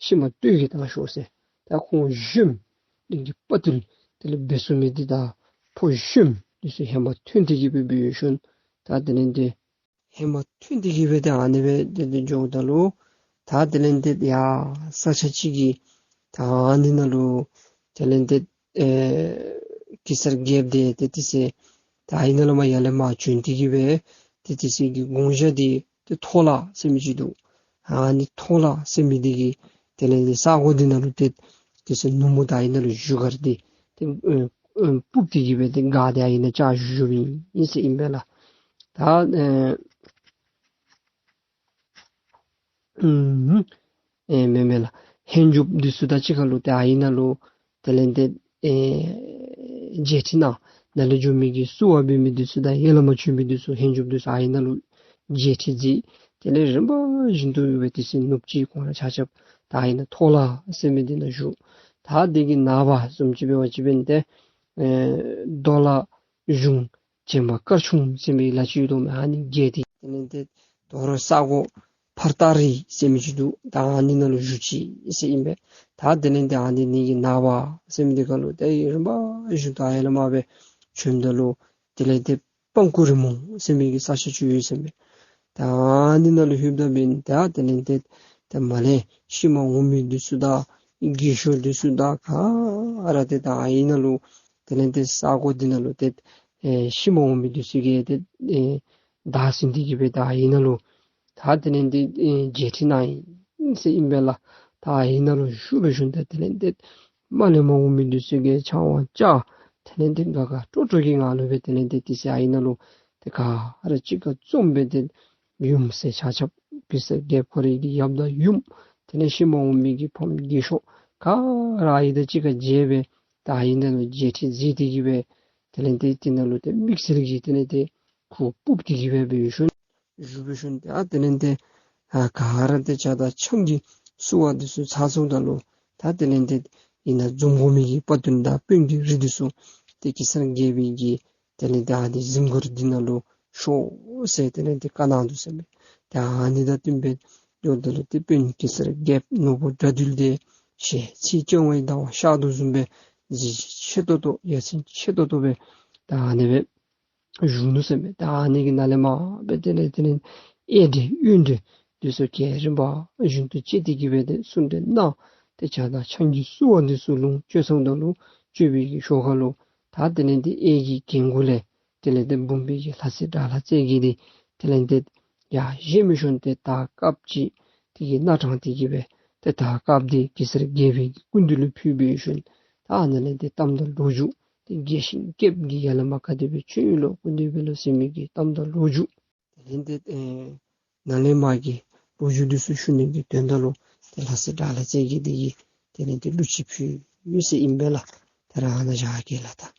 ཤུལ་མ་སྟོད་ཀྱི་བཏང་ཤོག་ཟེར། ད་ཁོང་གཞོནམ་གླིང་གི་དཔའ་ཐུལ་དེ་ལས་འབད་ཚུགས་མི་འདི་དང་ཕོ་གཞོནམ་འདི་ཚུ་ཧེ་མ་ཐོན་ཏེ་གི་སྦེ་འབད་ཡོད་ཤུལ་ད་དེ་ལས་ཏེ་ཧེ་མ་ཐོན་ཏེ་གི་སྦེ་ཏེ་ཨ་ནི་སྦེ་ཏེ་ཏེ་འགྱོཝ་ད་ལུ་ད་དེ་ལས་ཏེ་ཡར་ས་ཆ་ཅིག་གི་ད་ཨ་ནི་ནང་ལུ་དེ་ལས་ཏེ་ཨེ་གེ་སར་རྒྱལཔོ་འདི་ཏེ་དེ་ཚེ་ད་ཨ་ཡི་ནང་ལས་མར་ཡར་ལས་མར་བྱོན་ཏེ་གི་སྦེ་ཏེ་དེ་ཚེ་གི་དགོང་ཞག་འདི་ཏེ་ཐོ་ལ་ཟེར་མི་ཅིག་འདུག། ཨ་ནི་ཐོ་ལ་ཟེར་མི་འདི་གི་དེ་ལས་ཏེ་ས་གོ་འདི་ནང་ལུ་ཏེ་དེ་ཚེ་ནུབ་མོ་ད་ཨ་ཡི་ནང་ལུ་བཞུགས་སྒར་འདི་ཏེ་ཨེ་ཨེ་སྤུབས་ཏེ་གི་སྦེ་ཏེ་སྒར་འདི་ཨ་ཡི་ནང་བཅགས་བཞུགས་བཞུགསཔ་ཨིན་ཟེར་ཨིན་པས་ལགས། ད་ཨེ་ཨུམ་ཨེ་མེན་མེན་ལགས། ཧན་ཇུབ་འདི་ཚུ་དང་གཅིག་ཁར་ལུ་ཏེ་ཨ་ཡི་ནང་ལུ་དེ་ལས་ཏེ་ཨེ་མཇལ་ཕྲད་གནང་། ནཱ་ལས་འགྱོ་མི་གི་བསུ་བ་འབད་མི་འདི་ཚུ་དང་ཡར་ལས་མར་བྱོན་མི་འདི་ཚུ་ཧན་ཇུབ་འདི་ཚུ་ཨ་ཡི་ནང་ལུ་མཇལ་ཕྲད་མཛད། དེ་ལས་རིམ་པ་བཞིན་དུ་སྦེ་དེ་ཚེ་ནུབ་ཅིག་ཁོང་ར་ཆ་ཁྱབ་ད་ཨ་ཡི་ནང་ཐོ་ལ་ཟེར་མི་འདི་ནང་བཞུགས། ད་དེ་གི་ནངས་པ་བཟུམ་ཅིག་འབད་བ་ཅིན་འབདན་ཏེ་ཨེ་རྡོ་ལ་གཞུང་བྱེ་མ་དཀར་ཆུང་ཟེར་མི་ལ་ཅིག་ཡོད་དོ་མས། ཨ་ནི་བརྒལ་ཏེ་དེ་ལས་ཏེ་དོ་རུང་ས་གོ་ཕར་སྟ་རི་ཟེར་མི་ཅིག་འདུག། ད་ཨ་ནི་ནང་ལུ་བཞུགས་ཅི་ཟེར་ཨིན་པས། ད་དེ་ལས་ཏེ་ཨ་ནི་ནི་གི་ནངས་པ་ཟེར་མི་འདི་ཁར་ལུ་ཏེ་རིམ་པ་བཞིན་དུ་ཨ་ཡར་ལས་མར་སྦེ་བྱོནམ་ད་ལུ་དེ་ལས་ཏེ་སྤང་སྐོར་རི་མོ་ཟེར་མི་གི་ས་ཆ་ཅིག་ཡོད་ཟེར་མས། ད་ཨ་ནི་ནང་ལུ་ལྷོདཔ་ད་འབདན་ད་དེ་ལས་ཏེ་ཏེ་མར་ལས་ཤུལ་མ་འོང་མི་འདི་ཚུ་དང་རྒས་ཤོས་འདི་ཚུ་དང་ག་ར་ཏེ་ད་ཨ་ཡི་ནང་ལུ་དེ་ལས་ཏེ་ས་གོ་འདི་ནང་ལུ་ཏེ་ཨེ་ཤུལ་མ་འོང་མི་འདི་ཚུ་གིས་ཏེ་ཨེ་བདའ་ཟུན་ཏེ་གི་སྦེ་ད་ཨ་ཡི་ནང་ལུ་ད་དེ་ལས་ཏེ་ཨེ་མཇལ་ཕྲད་གནང་ཡི་ཟེར་ཨིན་པས་ལགས། ད་ཨ་ཡི་ནང་ལུ་བཞུགས་པའི་ཤུལ་ད་དེ་ལས་ཏེ་མར་ལས་མར་འོང་མི་འདི་ཚུ་གིས་ཕྱག་དབང་བཅར། དེ་ལས་ཏེ་དགའ་དགའ་སྤྲོ་སྤྲོ་གི་ངང་ལུ་སྦེ་དེ་ལས་ཏེ་དེ་ཚེ་ཨ་ཡི་ནང་ལུ་ཏེ་ག་ར་གཅིག་ཁར་འཛོམས་སྦེ་ཏེ་ཡུམ་སྲས་ཆ་ཁྱབ་གེ་སར་རྒྱལཔོ་ཁོ་རའི་གི་ཡབ་དང་ཡུམ་དེ་ལས་ཤུལ་མ་འོང་མི་གི་ཕམ་རྒས་ཤོས་ག་ར་ཨ་ཡི་དང་གཅིག་ཁར་མཇལ་སྦེ་ད་ཨ་ཡི་ནང་ལུ་མཇལ་ཕྲད་མཛད་དེ་གི་སྦེ་དེ་ལས་ཏེ་དེ་ནང་ལུ་ཏེ་དམིགས་བསལ་གྱི་དེ་ལས་ཏེ་ཁུ་སྤུབས་ཏེ་གི་སྦེ་འབད་ཡོད་ཤུལ་བཞུགས་པའི་ཤུལ་ཏེ་ཨ་དེ་ལས་ཏེ་ཨ་ག་ར་ཏེ་ཇ་དང་ཆང་གི་བསུ་བ་འདི་ཚུ་ཚར་སོངམ་ད་ལུ་ད་དེ་ལས་ཏེ་ཨ་ཡི་ནང་འཛོམས་དགོ་མི་གི་དཔའ་རྟུལ་དང་དཔོན་གྱི་རིགས་འདི་ཚུ་ཏེ་གེ་སར་རྒྱལ་པོའི་གི་དེ་ལས་ཏེ་ཨ་ནི་གཟིམ་གུར་འདི་ནང་ལུ་ཤོག་ཟེར་དེ་ལས་ཏེ་བཀའ་གནང་ནུག་ཟེར་མས། ཏེ་ཨ་ནི་དང་བསྟུན་སྦེ་ཡོདཔ་ད་ལུ་ཏེ་དཔོན་གེ་སར་རྒྱལཔོ་ནོར་བུ་དགྲ་འདུལ་འདི་ཞལ་ཚིག་བཅད་པའི་ཟླ་བ་ཤར་དོ་བཟུམ་སྦེ་གཟི་བརྗིད་ཆེ་ཏོག་ཏོ་ཡ་མཚན་ཆེ་ཏོག་ཏོ་སྦེ་ད་ཨ་ནི་སྦེ་བཞུགས་ནུག་ཟེར་མས། ད་ཨ་ནི་གི་ནང་ལས་མར་སྦེ་དེ་ལས་དེ་ལས་གཡས་གྲལ་གཡོན་གྲལ་འདི་ཚུ་ག་ར་རིམ་པ་བཞིན་དུ་བཅད་དེ་གི་སྦེ་ཏེ་གསུང་གྲོས་གནང་། ཏེ་ཇ་དང་ཆང་གི་བསུ་བ་འདི་ཚུ་ལོངས་སྤྱོད་སོངམ་ད་ལུ་སྤྱོད་པའི་གི་ཤུལ་ཁར་ལུ་ད་དེ་ལས་ཏེ་གཡས་ཀྱི་གྱལ་མགུ་ལས་དེ་ལས་ཏེ་འབུམ་པའི་གི་ལྷ་སྲས་དགྲ་ལྷ་རྩེ་རྒྱལ་འདི་དེ་ལས་ཏེ་ཡར་བཞེངས་པའི་ཤུལ་ཏེ་དར་དཀརཔོ་ཅིག་དེ་གི་སྣ་དྲངས་ཏེ་གི་སྦེ་ཏེ་དར་དཀརཔོ་འདི་གེ་སར་རྒྱལ་པོའི་གི་སྐུ་མདུན་ལུ་ཕུལ་བའི་ཤུལ་ད་ཨ་ནཱ་ལས་ཏེ་གཏམ་དང་ལོ་རྒྱུས་ཏེ་རྒྱས་ཤིང་རྒྱསཔ་གི་ཡར་ལས་མར་ག་དེ་སྦེ་བྱོན་ཡི་ལོ་སྐུ་མདུན་སྦེ་ལོ་ཟེར་མི་གི་གཏམ་དང་ལོ་རྒྱུས་དེ་ལས་ཏེ་ཨེ་ནཱ་ལས་མར་གྱི་ལོ་རྒྱུས་འདི་ཚུ་ཞུ་ནི་གི་དོན་དག་ལུ་ཏེ་ལྷ་སྲས་དགྲ་ལྷ་རྩེ་རྒྱལ་འདི་གིས་དེ་ལས་ཏེ་གླུ་ཅིག་ཕུལ་ཡི་ཟེར་ཨིན་པས་ལགས། ད་རེས་ཨ་ནཱ་བཞག་གེ་ལགས། ད་